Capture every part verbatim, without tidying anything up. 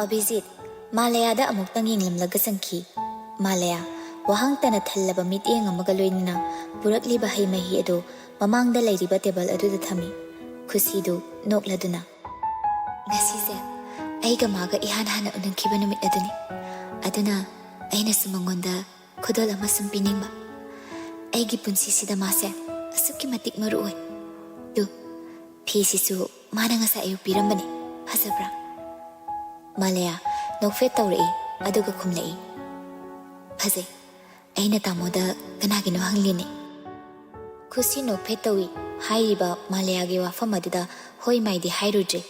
ꯑꯚꯤꯖꯤꯠ ꯃꯥꯂꯌꯥꯗ ꯑꯃꯨꯛꯇꯪ ꯌꯦꯡꯂꯝꯂꯒ ꯆꯪꯈꯤ꯫ ꯃꯥꯂꯌꯥ ꯋꯥꯍꯪꯇꯅ ꯊꯜꯂꯕ ꯃꯤꯠꯌꯦꯡ ꯑꯃꯒ ꯂꯣꯏꯅꯅ ꯄꯨꯔꯛꯂꯤꯕ ꯍꯩ ꯃꯍꯤ ꯑꯗꯨ ꯃꯃꯥꯡꯗ ꯂꯩꯔꯤꯕ ꯇꯦꯕꯜ ꯑꯗꯨꯗ ꯊꯝꯃꯤ꯫ ꯈꯨꯁꯤꯗꯨ ꯅꯣꯛꯂꯗꯨꯅ, "ꯉꯁꯤꯁꯦ ꯑꯩꯒ ꯃꯥꯒ ꯏꯍꯥꯟ ꯍꯥꯟꯅ ꯎꯅꯈꯤꯕ ꯅꯨꯃꯤꯠ ꯑꯗꯨꯅꯤ꯫ ꯑꯗꯨꯅ ꯑꯩꯅꯁꯨ ꯃꯉꯣꯟꯗ ꯈꯨꯗꯣꯜ ꯑꯃ ꯁꯨꯝ ꯄꯤꯅꯤꯡꯕ꯫ ꯑꯩꯒꯤ ꯄꯨꯟꯁꯤꯁꯤꯗ ꯃꯥꯁꯦ ꯑꯁꯨꯛꯀꯤ ꯃꯇꯤꯛ ꯃꯔꯨ ꯑꯣꯏ꯫ ꯇꯨ, ꯐꯤꯁꯤꯁꯨ ꯃꯥꯅ ꯉꯁꯥꯏ ꯑꯌꯨꯛ ꯄꯤꯔꯝꯕꯅꯤ꯫ ꯐꯖꯕ꯭ꯔꯥ?" ꯃꯥꯂꯌꯥ ꯅꯣꯛꯐꯦꯠ ꯇꯧꯔꯛꯏ, ꯑꯗꯨꯒ ꯈꯨꯝꯂꯛꯏ, "ꯐꯖꯩ꯫ ꯑꯩꯅ ꯇꯥꯃꯣꯗ ꯀꯅꯥꯒꯤꯅꯣ ꯍꯪꯂꯤꯅꯦ?" ꯈꯨꯁꯤ ꯅꯣꯛꯐꯦꯠ ꯇꯧꯏ꯫ ꯍꯥꯏꯔꯤꯕ ꯃꯥꯂꯌꯥꯒꯤ ꯋꯥꯐꯝ ꯑꯗꯨꯗ ꯍꯣꯏ ꯃꯥꯏꯗꯤ ꯍꯥꯏꯔꯨꯗ꯭ꯔꯦ꯫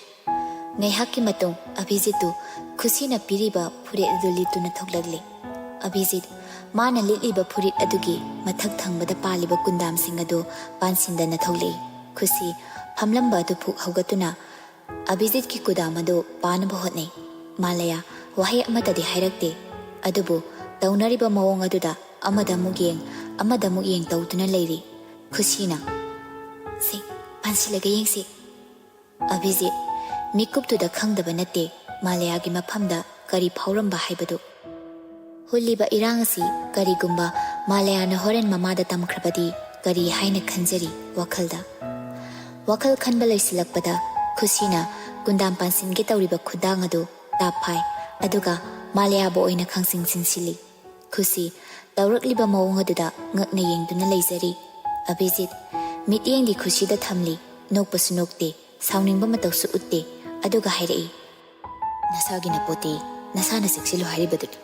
ꯉꯥꯏꯍꯥꯛꯀꯤ ꯃꯇꯨꯡ ꯑꯚꯤꯖꯤꯠꯇꯨ ꯈꯨꯁꯤꯅ ꯄꯤꯔꯤꯕ ꯐꯨꯔꯤꯠ ꯑꯗꯨ ꯂꯤꯠꯇꯨꯅ ꯊꯣꯛꯂꯛꯂꯦ꯫ ꯑꯚꯤꯖꯤꯠ ꯃꯥꯅ ꯂꯤꯠꯂꯤꯕ ꯐꯨꯔꯤꯠ ꯑꯗꯨꯒꯤ ꯃꯊꯛ ꯊꯪꯕꯗ ꯄꯥꯜꯂꯤꯕ ꯀꯨꯟꯗꯥꯝꯁꯤꯡ ꯑꯗꯨ ꯄꯥꯟꯁꯤꯟꯗꯅ ꯊꯣꯛꯂꯛꯏ꯫ ꯈꯨꯁꯤ ꯐꯝꯂꯝꯕ ꯑꯗꯨ ꯐꯨꯛ ꯍꯧꯒꯠꯇꯨꯅ ꯑꯚꯤꯖꯤꯠꯀꯤ ꯀꯨꯗꯥꯝ ꯑꯗꯨ ꯄꯥꯅꯕ ꯍꯣꯠꯅꯩ꯫ ꯃꯥꯂꯌꯥ ꯋꯥꯍꯩ ꯑꯃꯠꯇꯗꯤ ꯍꯥꯏꯔꯛꯇꯦ, ꯑꯗꯨꯕꯨ ꯇꯧꯅꯔꯤꯕ ꯃꯑꯣꯡ ꯑꯗꯨꯗ ꯑꯃꯗ ꯑꯃꯨꯛ ꯌꯦꯡ, ꯑꯃꯗ ꯑꯃꯨꯛ ꯌꯦꯡ ꯇꯧꯗꯨꯅ ꯂꯩꯔꯤ꯫ ꯈꯨꯁꯤꯅ, "ꯁꯦ, ꯄꯥꯟꯁꯤꯜꯂꯒ ꯌꯦꯡꯁꯤ꯫" ꯑꯚꯤꯖꯤꯠ ꯃꯤꯀꯨꯞꯇꯨꯗ ꯈꯪꯗꯕ ꯅꯠꯇꯦ ꯃꯥꯂꯌꯥꯒꯤ ꯃꯐꯝꯗ ꯀꯔꯤ ꯐꯥꯎꯔꯝꯕ ꯍꯥꯏꯕꯗꯨ꯫ ꯍꯨꯜꯂꯤꯕ ꯏꯔꯥꯡ ꯑꯁꯤ ꯀꯔꯤꯒꯨꯝꯕ ꯃꯥꯂꯌꯥꯅ ꯍꯣꯔꯦꯟ ꯃꯃꯥꯗ ꯇꯝꯈ꯭ꯔꯕꯗꯤ ꯀꯔꯤ ꯍꯥꯏꯅ ꯈꯟꯖꯔꯤ ꯋꯥꯈꯜꯗ꯫ ꯋꯥꯈꯜ ꯈꯟꯕ ꯂꯣꯏꯁꯤꯜꯂꯛꯄꯗ ꯈꯨꯁꯤꯅ ꯀꯨꯟꯗꯥꯝ ꯄꯥꯟꯁꯤꯟꯒꯦ ꯇꯧꯔꯤꯕ ꯈꯨꯗꯥꯡ ꯑꯗꯨ ꯇꯥꯞ ꯐꯥꯏ, ꯑꯗꯨꯒ ꯃꯥꯂꯌꯥꯕꯨ ꯑꯣꯏꯅ ꯈꯪꯁꯤꯟ ꯁꯤꯟꯁꯤꯜꯂꯤ꯫ ꯈꯨꯁꯤ ꯇꯧꯔꯛꯂꯤꯕ ꯃꯑꯣꯡ ꯑꯗꯨꯗ ꯉꯛꯅ ꯌꯦꯡꯗꯨꯅ ꯂꯩꯖꯔꯤ꯫ ꯑꯚꯤꯖꯤꯠ ꯃꯤꯠꯌꯦꯡꯗꯤ ꯈꯨꯁꯤꯗ ꯊꯝꯂꯤ, ꯅꯣꯛꯄꯁꯨ ꯅꯣꯛꯇꯦ, ꯁꯥꯎꯅꯤꯡꯕ ꯃꯇꯧꯁꯨ ꯎꯠꯇꯦ, ꯑꯗꯨꯒ ꯍꯥꯏꯔꯛꯏ, "ꯅꯁꯥꯒꯤ ꯅꯄꯣꯠꯇꯤ ꯅꯁꯥꯅ ꯆꯦꯛꯁꯤꯜꯂꯨ ꯍꯥꯏꯔꯤꯕꯗꯨꯅꯤ꯫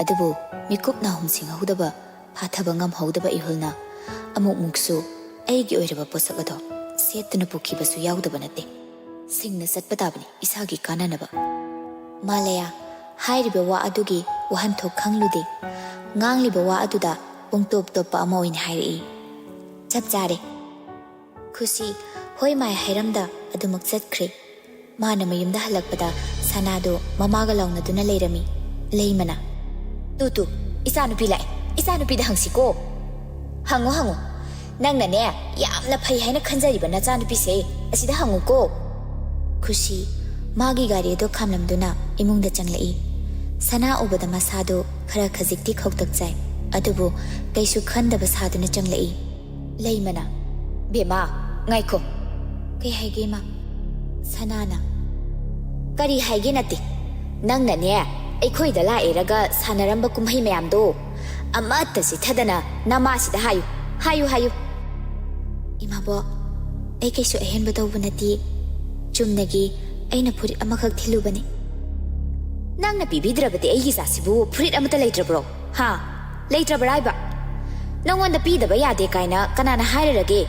ꯑꯗꯨꯕꯨ ꯃꯤꯀꯨꯞ ꯅꯥꯍꯨꯝ ꯁꯤꯡꯍꯧꯗꯕ, ꯐꯥꯊꯕ ꯉꯝꯍꯧꯗꯕ ꯏꯍꯨꯜꯅ ꯑꯃꯨꯛꯃꯨꯛꯁꯨ ꯑꯩꯒꯤ ꯑꯣꯏꯔꯕ ꯄꯣꯠꯁꯛ ꯑꯗꯣ ꯁꯦꯠꯇꯨꯅ ꯄꯨꯈꯤꯕꯁꯨ ꯌꯥꯎꯗꯕ ꯅꯠꯇꯦ꯫ ꯁꯤꯡꯅ ꯆꯠꯄ ꯇꯥꯕꯅꯤ ꯏꯁꯥꯒꯤ ꯀꯥꯟꯅꯅꯕ꯫" ꯃꯥꯂꯌꯥ ꯍꯥꯏꯔꯤꯕ ꯋꯥ ꯑꯗꯨꯒꯤ ꯋꯥꯍꯟꯊꯣꯛ ꯈꯪꯂꯨꯗꯦ꯫ ꯉꯥꯡꯂꯤꯕ ꯋꯥ ꯑꯗꯨꯗ ꯄꯨꯡꯇꯣꯞ ꯇꯣꯞꯄ ꯑꯃ ꯑꯣꯏꯅ ꯍꯥꯏꯔꯛꯏ, "ꯆꯞ ꯆꯥꯔꯦ꯫" ꯈꯨꯁꯤ ꯍꯣꯏ ꯃꯥꯏ ꯍꯥꯏꯔꯝꯗ ꯑꯗꯨꯃꯛ ꯆꯠꯈ꯭ꯔꯦ꯫ ꯃꯥꯅ ꯃꯌꯨꯝꯗ ꯍꯜꯂꯛꯄꯗ ꯁꯅꯥꯗꯨ ꯃꯃꯥꯒ ꯂꯥꯎꯅꯗꯨꯅ ꯂꯩꯔꯝꯃꯤ꯫ ꯂꯩꯃꯅ, "ꯇꯨ ꯇꯨ, ꯏꯆꯥꯅꯨꯄꯤ ꯂꯥꯛꯑꯦ, ꯏꯆꯥꯅꯨꯄꯤꯗ ꯍꯪꯁꯤꯀꯣ꯫ ꯍꯪꯉꯨ ꯍꯪꯉꯨ, ꯅꯪꯅꯅꯦ ꯌꯥꯝꯅ ꯐꯩ ꯍꯥꯏꯅ ꯈꯟꯖꯔꯤꯕ ꯅꯆꯥꯅꯨꯄꯤꯁꯦ ꯑꯁꯤꯗ ꯍꯪꯉꯨꯀꯣ꯫" ꯈꯨꯁꯤ ꯃꯥꯒꯤ ꯒꯥꯔꯤ ꯑꯗꯨ ꯈꯥꯝꯂꯝꯗꯨꯅ ꯏꯃꯨꯡꯗ ꯆꯪꯂꯛꯏ꯫ ꯁꯅꯥ ꯎꯕꯗ ꯃꯁꯥꯗꯨ ꯈꯔ ꯈꯖꯤꯛꯇꯤ ꯈꯧꯇꯛ ꯆꯥꯏ, ꯑꯗꯨꯕꯨ ꯀꯩꯁꯨ ꯈꯟꯗꯕ ꯁꯥꯗꯨꯅ ꯆꯪꯂꯛꯏ꯫ ꯂꯩꯃꯅ, "ꯕꯦꯝꯃ, ꯉꯥꯏꯈꯣ꯫" "ꯀꯩ ꯍꯥꯏꯒꯦ, ꯏꯃꯥ?" ꯁꯅꯥꯅ, "ꯀꯔꯤ ꯍꯥꯏꯒꯦ ꯅꯠꯇꯦ, ꯅꯪꯅꯅꯦ ꯑꯩꯈꯣꯏꯗ ꯂꯥꯛꯏꯔꯒ ꯁꯥꯟꯅꯔꯝꯕ ꯀꯨꯝꯍꯩ ꯃꯌꯥꯝꯗꯣ ꯑꯃꯠꯇ ꯆꯤꯠꯊꯗꯅ ꯅꯃꯥꯁꯤꯗ ꯍꯥꯏꯌꯨ, ꯍꯥꯏꯌꯨ, ꯍꯥꯏꯌꯨ꯫" "ꯏꯃꯥꯕꯣꯛ, ꯑꯩ ꯀꯩꯁꯨ ꯑꯍꯦꯟꯕ ꯇꯧꯕ ꯅꯠꯇꯦ, ꯆꯨꯝꯅꯒꯤ ꯑꯩꯅ ꯐꯨꯔꯤꯠ ꯑꯃꯈꯛ ꯊꯤꯜꯂꯨꯕꯅꯤ꯫" "ꯅꯪꯅ ꯄꯤꯕꯤꯗ꯭ꯔꯕꯗꯤ ꯑꯩꯒꯤ ꯏꯆꯥꯁꯤꯕꯨ ꯐꯨꯔꯤꯠ ꯑꯃꯠꯇ ꯂꯩꯇ꯭ꯔꯕ꯭ꯔꯣ? ꯍꯥ? ꯂꯩꯇ꯭ꯔꯕ꯭ꯔꯥ ꯍꯥꯏꯕ? ꯅꯪꯉꯣꯟꯗ ꯄꯤꯗꯕ ꯌꯥꯗꯦ ꯀꯥꯏꯅ ꯀꯅꯥꯅ ꯍꯥꯏꯔꯔꯒꯦ?"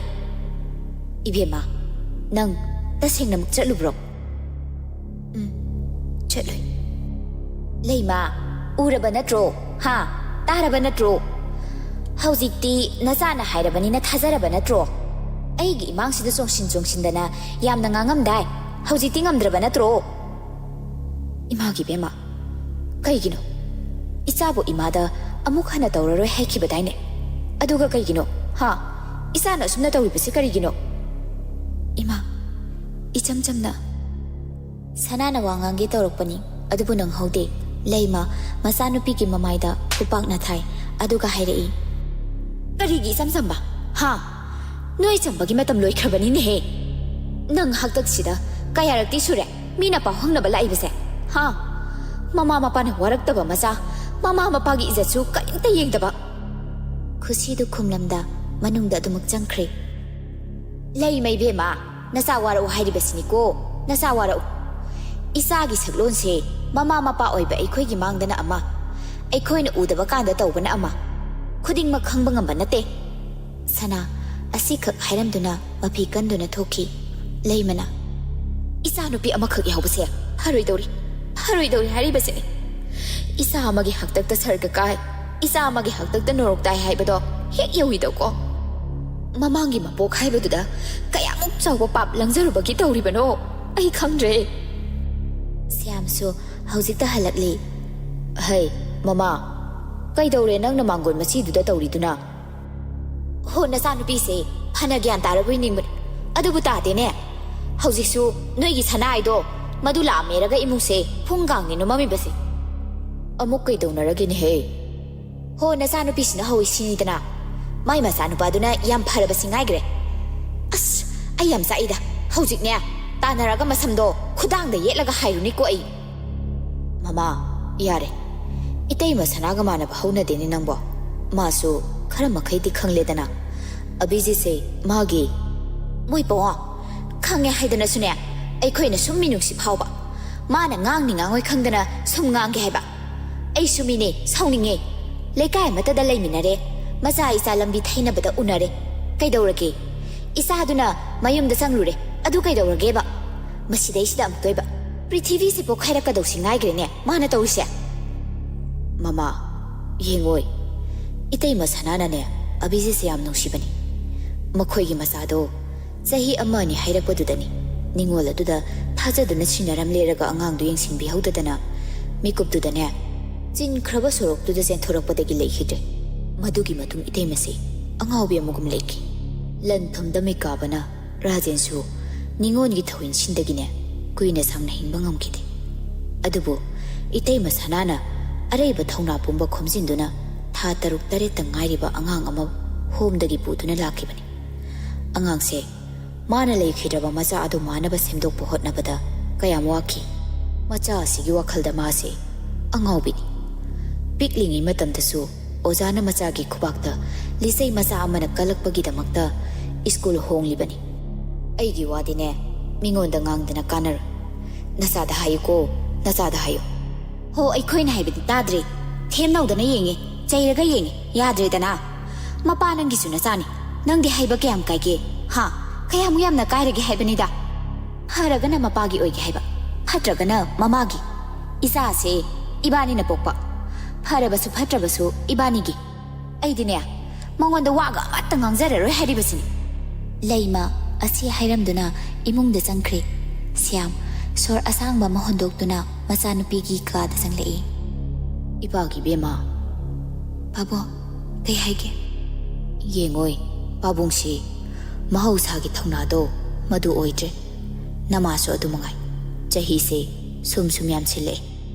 "ꯏꯕꯦꯝꯃ, ꯅꯪ ꯇꯁꯦꯡꯅꯃꯛ ꯆꯠꯂꯨꯕ꯭ꯔꯣ?" "ꯎꯝ, ꯆꯠꯂꯨꯏ꯫" "ꯂꯩꯃ, ꯎꯔꯕ ꯅꯠꯇ꯭ꯔꯣ? ꯍꯥ? ꯇꯥꯔꯕ ꯅꯠꯇ꯭ꯔꯣ? ꯍꯧꯖꯤꯛꯇꯤ ꯅꯆꯥꯅ ꯍꯥꯏꯔꯕꯅꯤꯅ ꯊꯥꯖꯔꯕ ꯅꯠꯇ꯭ꯔꯣ? ꯑꯩꯒꯤ ꯏꯃꯥꯡꯁꯤꯗ ꯆꯣꯡꯁꯤꯟ ꯆꯣꯡꯁꯤꯟꯗꯅ ꯌꯥꯝꯅ ꯉꯥꯡꯉꯝꯗꯥꯏ, ꯍꯧꯖꯤꯛꯇꯤ ꯉꯝꯗ꯭ꯔꯕ ꯅꯠꯇ꯭ꯔꯣ?" "ꯏꯃꯥꯒꯤ ꯕꯦꯝꯃ, ꯀꯩꯒꯤꯅꯣ? ꯏꯆꯥꯕꯨ ꯏꯃꯥꯗ ꯑꯃꯨꯛ ꯍꯟꯅ ꯇꯧꯔꯔꯣꯏ ꯍꯥꯏꯈꯤꯕꯗꯥꯏꯅꯦ? ꯑꯗꯨꯒ ꯀꯩꯒꯤꯅꯣ? ꯍꯥ? ꯏꯆꯥꯅ ꯑꯁꯨꯝꯅ ꯇꯧꯔꯤꯕꯁꯤ ꯀꯔꯤꯒꯤꯅꯣ?" "ꯏꯃꯥ, ꯏꯆꯝ ꯆꯝꯅ꯫" ꯁꯅꯥꯅ ꯋꯥ ꯉꯥꯡꯒꯦ ꯇꯧꯔꯛꯄꯅꯤ, ꯑꯗꯨꯕꯨ ꯅꯪꯍꯧꯗꯦ꯫ ꯂꯩꯃ ꯃꯆꯥꯅꯨꯄꯤꯒꯤ ꯃꯃꯥꯏꯗ ꯈꯨꯄꯥꯛꯅ ꯊꯥꯏ, ꯑꯗꯨꯒ ꯍꯥꯏꯔꯛꯏ, "ꯀꯔꯤꯒꯤ ꯏꯆꯝ ꯆꯝꯕ? ꯍꯥ? ꯅꯣꯏ ꯆꯝꯕꯒꯤ ꯃꯇꯝ ꯂꯣꯏꯈ꯭ꯔꯕꯅꯤꯅꯦꯍꯦ꯫ ꯅꯪ ꯍꯥꯛꯇꯛꯁꯤꯗ ꯀꯌꯥꯔꯛꯇꯤ ꯁꯨꯔꯦ ꯃꯤꯅ ꯄꯥꯎ ꯍꯪꯅꯕ ꯂꯥꯛꯏꯕꯁꯦ? ꯍꯥ? ꯃꯃꯥ ꯃꯄꯥꯅ ꯋꯥꯔꯛꯇꯕ ꯃꯆꯥ, ꯃꯃꯥ ꯃꯄꯥꯒꯤ ꯏꯖꯠꯁꯨ ꯀꯔꯤꯝꯇ ꯌꯦꯡꯗꯕ꯫" ꯈꯨꯁꯤꯗꯨ ꯈꯨꯝꯂꯝꯗ ꯃꯅꯨꯡꯗ ꯑꯗꯨꯃꯛ ꯆꯪꯈ꯭ꯔꯦ꯫ "ꯂꯩꯃ ꯏꯕꯦꯝꯃ, ꯅꯆꯥ ꯋꯥꯔꯛꯎ ꯍꯥꯏꯔꯤꯕꯁꯤꯅꯤꯀꯣ, ꯅꯆꯥ ꯋꯥꯔꯛꯎ꯫ ꯏꯆꯥꯒꯤ ꯁꯛꯂꯣꯟꯁꯦ ꯃꯃꯥ ꯃꯄꯥ ꯑꯣꯏꯕ ꯑꯩꯈꯣꯏꯒꯤ ꯃꯥꯡꯗꯅ ꯑꯃ, ꯑꯩꯈꯣꯏꯅ ꯎꯗꯕ ꯀꯥꯟꯗ ꯇꯧꯕꯅ ꯑꯃ, ꯈꯨꯗꯤꯡꯃꯛ ꯈꯪꯕ ꯉꯝꯕ ꯅꯠꯇꯦ꯫" ꯁꯅꯥ ꯑꯁꯤꯈꯛ ꯍꯥꯏꯔꯝꯗꯨꯅ ꯃꯐꯤ ꯀꯟꯗꯨꯅ ꯊꯣꯛꯈꯤ꯫ ꯂꯩꯃꯅ, "ꯏꯆꯥꯅꯨꯄꯤ ꯑꯃꯈꯛ ꯌꯥꯎꯕꯁꯦ ꯐꯔꯣꯏꯗꯧꯔꯤ, ꯐꯔꯣꯏꯗꯧꯔꯤ ꯍꯥꯏꯔꯤꯕꯁꯤꯅꯤ꯫ ꯏꯆꯥ ꯑꯃꯒꯤ ꯍꯥꯛꯇꯛꯇ ꯁꯔꯒ ꯀꯥꯏ, ꯏꯆꯥ ꯑꯃꯒꯤ ꯍꯥꯛꯇꯛꯇ ꯅꯣꯔꯣꯛ ꯇꯥꯏ ꯍꯥꯏꯕꯗꯣ ꯍꯦꯛ ꯌꯧꯏꯗꯧꯀꯣ꯫ ꯃꯃꯥꯡꯒꯤ ꯃꯄꯣꯛ ꯍꯥꯏꯕꯗꯨꯗ ꯀꯌꯥꯃꯨꯛ ꯆꯥꯎꯕ ꯄꯥꯞ ꯂꯪꯖꯔꯨꯕꯒꯤ ꯇꯧꯔꯤꯕꯅꯣ ꯑꯩ ꯈꯪꯗ꯭ꯔꯦ꯫" ꯁ꯭ꯌꯥꯝꯁꯨ ꯍꯧꯖꯤꯛꯇ ꯍꯜꯂꯛꯂꯤ꯫ "ꯍꯩ, ꯃꯃꯥ, ꯀꯩꯗꯧꯔꯦ ꯅꯪꯅ ꯃꯥꯡꯒꯣꯟ ꯃꯆꯤꯗꯨꯗ ꯇꯧꯔꯤꯗꯨꯅ?" "ꯍꯣ, ꯅꯆꯥꯅꯨꯄꯤꯁꯦ ꯐꯅ ꯒ꯭ꯌꯥꯟ ꯇꯥꯔꯕꯣꯏ ꯅꯤꯡꯕꯅꯤ, ꯑꯗꯨꯕꯨ ꯇꯥꯗꯦꯅꯦ꯫ ꯍꯧꯖꯤꯛꯁꯨ ꯅꯣꯏꯒꯤ ꯁꯅꯥ ꯍꯥꯏꯗꯣ ꯃꯗꯨ ꯂꯥꯛꯑꯝꯃꯦꯔꯒ ꯏꯃꯨꯡꯁꯦ ꯐꯨꯡ ꯀꯥꯡꯅꯤ ꯅꯨꯃꯝꯃꯤꯕꯁꯦ꯫ ꯑꯃꯨꯛ ꯀꯩꯗꯧꯅꯔꯒꯦꯅꯦꯍꯦ? ꯍꯣ, ꯅꯆꯥꯅꯨꯄꯤꯁꯤꯅ ꯍꯧꯏ ꯁꯤꯅꯤꯗꯅ꯫ ꯃꯥꯏ ꯃꯆꯥꯅꯨꯄꯥꯗꯨꯅ ꯌꯥꯝ ꯐꯔꯕꯁꯤ ꯉꯥꯏꯒ꯭ꯔꯦ꯫ ꯑꯁ, ꯑꯩ ꯌꯥꯝ ꯆꯥꯛꯏꯗ꯫ ꯍꯧꯖꯤꯛꯅꯦ, ꯇꯥꯟꯅꯔꯒ ꯃꯁꯝꯗꯣ ꯈꯨꯗꯥꯡꯗ ꯌꯦꯠꯂꯒ ꯍꯥꯏꯔꯨꯅꯤꯀꯣ ꯑꯩ꯫ ꯃꯃꯥ, ꯌꯥꯔꯦ꯫ ꯏꯇꯩꯃ ꯁꯅꯥꯒ ꯃꯥꯟꯅꯕ ꯍꯧꯅꯗꯦꯅꯦ ꯅꯪꯕꯣ꯫ ꯃꯥꯁꯨ ꯈꯔ ꯃꯈꯩꯗꯤ ꯈꯪꯂꯦꯗꯅ꯫ ꯑꯕꯤꯖꯤꯠꯁꯦ ꯃꯥꯒꯤ ꯃꯣꯏ ꯄꯋꯥ ꯈꯪꯉꯦ ꯍꯥꯏꯗꯅꯁꯨꯅꯦ, ꯑꯩꯈꯣꯏꯅ ꯁꯨꯝ ꯃꯤꯅꯨꯡꯁꯤ ꯐꯥꯎꯕ꯫ ꯃꯥꯅ ꯉꯥꯡꯅꯤ ꯉꯥꯡꯉꯣꯏ ꯈꯪꯗꯅ ꯁꯨꯝ ꯉꯥꯡꯒꯦ ꯍꯥꯏꯕ꯫ ꯑꯩꯁꯨ ꯃꯤꯅꯦ, ꯁꯥꯎꯅꯤꯡꯉꯦ꯫ ꯂꯩꯀꯥꯏ ꯑꯃꯠꯇꯗ ꯂꯩꯃꯤꯟꯅꯔꯦ, ꯃꯆꯥ ꯏꯆꯥ ꯂꯝꯕꯤ ꯊꯩꯅꯕꯗ ꯎꯅꯔꯦ꯫ ꯀꯩꯗꯧꯔꯒꯦ? ꯏꯆꯥꯗꯨꯅ ꯃꯌꯨꯝꯗ ꯆꯪꯂꯨꯔꯦ, ꯑꯗꯨ ꯀꯩꯗꯧꯔꯒꯦꯕ? ꯃꯁꯤꯗꯩꯁꯤꯗ ꯑꯃꯨꯛꯇꯣꯏꯕ꯫ ꯄ꯭ꯔꯤꯊꯤꯕꯤꯁꯦ ꯄꯣꯛꯈꯥꯏꯔꯛꯀꯗꯧꯁꯤ ꯉꯥꯏꯒ꯭ꯔꯦꯅꯦ ꯃꯥꯅ ꯇꯧꯔꯤꯁꯦ꯫ ꯃꯃꯥ, ꯌꯦꯡꯉꯣꯏ꯫ ꯏꯇꯩꯃ ꯁꯅꯥꯅꯅꯦ, ꯑꯕꯤꯖꯤꯠꯁꯦ ꯌꯥꯝ ꯅꯨꯡꯁꯤꯕꯅꯤ꯫ ꯃꯈꯣꯏꯒꯤ ꯃꯆꯥꯗꯣ ꯆꯍꯤ ꯑꯃ ꯑꯅꯤ ꯍꯥꯏꯔꯛꯄꯗꯨꯗꯅꯤ ꯅꯤꯉꯣꯜ ꯑꯗꯨꯗ ꯊꯥꯖꯗꯨꯅ ꯁꯤꯟꯅꯔꯝꯂꯦꯔꯒ ꯑꯉꯥꯡꯗꯨ ꯌꯦꯡꯁꯤꯟꯕꯤꯍꯧꯗꯗꯅ ꯃꯤꯀꯨꯞꯇꯨꯗꯅꯦ ꯆꯤꯟꯈ꯭ꯔꯕ ꯁꯣꯔꯣꯛꯇꯨꯗ ꯆꯦꯟꯊꯣꯔꯛꯄꯗꯒꯤ ꯂꯩꯈꯤꯗ꯭ꯔꯦ꯫ ꯃꯗꯨꯒꯤ ꯃꯇꯨꯡ ꯏꯇꯩꯃꯁꯦ ꯑꯉꯥꯎꯕꯤ ꯑꯃꯒꯨꯝ ꯂꯩꯈꯤ꯫ ꯂꯟ ꯊꯨꯝꯗ ꯃꯤꯀꯥꯕꯅ ꯔꯥꯖꯦꯟꯁꯨ ꯅꯤꯉꯣꯜꯒꯤ ꯊꯧꯍꯤꯟꯁꯤꯟꯗꯒꯤꯅꯦ ꯀꯨꯏꯅ ꯁꯥꯡꯅ ꯍꯤꯡꯕ ꯉꯝꯈꯤꯗꯦ꯫ ꯑꯗꯨꯕꯨ ꯏꯇꯩꯃ ꯁꯅꯥꯅ ꯑꯔꯩꯕ ꯊꯧꯅꯥ ꯄꯨꯝꯕ ꯈꯣꯝꯖꯤꯟꯗꯨꯅ ꯊꯥ ꯇꯔꯨꯛ ꯇꯔꯦꯠꯇ ꯉꯥꯏꯔꯤꯕ ꯑꯉꯥꯡ ꯑꯃ ꯍꯣꯝꯗꯒꯤ ꯄꯨꯗꯨꯅ ꯂꯥꯛꯈꯤꯕꯅꯤ꯫ ꯑꯉꯥꯡꯁꯦ ꯃꯥꯅ ꯂꯩꯈꯤꯗ꯭ꯔꯕ ꯃꯆꯥ ꯑꯗꯨ ꯃꯥꯟꯅꯕ ꯁꯦꯝꯗꯣꯛꯄ ꯍꯣꯠꯅꯕꯗ ꯀꯌꯥꯝ ꯋꯥꯈꯤ꯫ ꯃꯆꯥ ꯑꯁꯤꯒꯤ ꯋꯥꯈꯜꯗ ꯃꯥꯁꯦ ꯑꯉꯥꯎꯕꯤꯅꯤ꯫ ꯄꯤꯛꯂꯤꯉꯩ ꯃꯇꯝꯗꯁꯨ ꯑꯣꯖꯥꯅ ꯃꯆꯥꯒꯤ ꯈꯨꯕꯥꯛꯇ ꯂꯤꯆꯩ ꯃꯆꯥ ꯑꯃꯅ ꯀꯜꯂꯛꯄꯒꯤꯗꯃꯛꯇ ꯁ꯭ꯀꯨꯜ ꯍꯣꯡꯂꯤꯕꯅꯤ꯫ ꯑꯩꯒꯤ ꯋꯥꯗꯤꯅꯦ, ꯃꯤꯉꯣꯟꯗ ꯉꯥꯡꯗꯅ ꯀꯥꯟꯅꯔꯣꯏ꯫ ꯅꯆꯥꯗ ꯍꯥꯏꯌꯨꯀꯣ, ꯅꯆꯥꯗ ꯍꯥꯏꯌꯨ꯫ ꯍꯣ, ꯑꯩꯈꯣꯏꯅ ꯍꯥꯏꯕꯗꯤ ꯇꯥꯗ꯭ꯔꯦ꯫ ꯊꯦꯝꯅꯧꯗꯅ ꯌꯦꯡꯉꯦ, ꯆꯩꯔꯒ ꯌꯦꯡꯉꯦ, ꯌꯥꯗ꯭ꯔꯦꯗꯅ꯫ ꯃꯄꯥ ꯅꯪꯒꯤꯁꯨ ꯅꯆꯥꯅꯤ꯫ ꯅꯪꯗꯤ ꯍꯥꯏꯕ ꯀꯌꯥꯝ ꯀꯥꯏꯒꯦ? ꯍꯥ? ꯀꯌꯥꯃꯨꯛ ꯌꯥꯝꯅ ꯀꯥꯏꯔꯒꯦ ꯍꯥꯏꯕꯅꯤꯗ? ꯐꯔꯒꯅ ꯃꯄꯥꯒꯤ ꯑꯣꯏꯒꯦ ꯍꯥꯏꯕ, ꯐꯠꯇ꯭ꯔꯒꯅ ꯃꯃꯥꯒꯤ꯫ ꯏꯆꯥꯁꯦ ꯏꯕꯥꯅꯤꯅ ꯄꯣꯛꯄ꯫ ꯐꯔꯕꯁꯨ ꯐꯠꯇ꯭ꯔꯕꯁꯨ ꯏꯕꯥꯅꯤꯒꯤ꯫ ꯑꯩꯗꯤꯅꯦ, ꯃꯉꯣꯟꯗ ꯋꯥꯒ ꯑꯃꯠꯇ ꯉꯥꯡꯖꯔꯔꯣꯏ ꯍꯥꯏꯔꯤꯕꯁꯤꯅꯤ꯫ ꯂꯩꯃ ꯑꯁꯤ ꯍꯥꯏꯔꯝꯗꯨꯅ ꯏꯃꯨꯡꯗ ꯆꯪꯈ꯭ꯔꯦ꯫ ꯁ꯭ꯌꯥꯝ ꯁꯣꯔ ꯑꯁꯥꯡꯕ ꯑꯃ ꯍꯣꯟꯗꯣꯛꯇꯨꯅ ꯃꯆꯥꯅꯨꯄꯤꯒꯤ ꯀꯥꯗ ꯆꯪꯂꯛꯏ꯫ ꯏꯄꯥꯒꯤ ꯏꯕꯦꯝꯃ꯫ ꯄꯥꯕꯨꯡ, ꯀꯩ ꯍꯥꯏꯒꯦ? ꯌꯦꯡꯉꯣꯏ, ꯄꯥꯕꯨꯡꯁꯤ ꯃꯍꯧꯁꯥꯒꯤ ꯊꯧꯅꯥꯗꯣ ꯃꯗꯨ ꯑꯣꯏꯗ꯭ꯔꯦ꯫ ꯅꯃꯥꯁꯨ ꯑꯗꯨ ꯃꯉꯥꯏ꯫ ꯆꯍꯤꯁꯦ ꯁꯨꯝ ꯁꯨꯝ ꯌꯥꯝꯁꯤꯜꯂꯛꯑꯦ꯫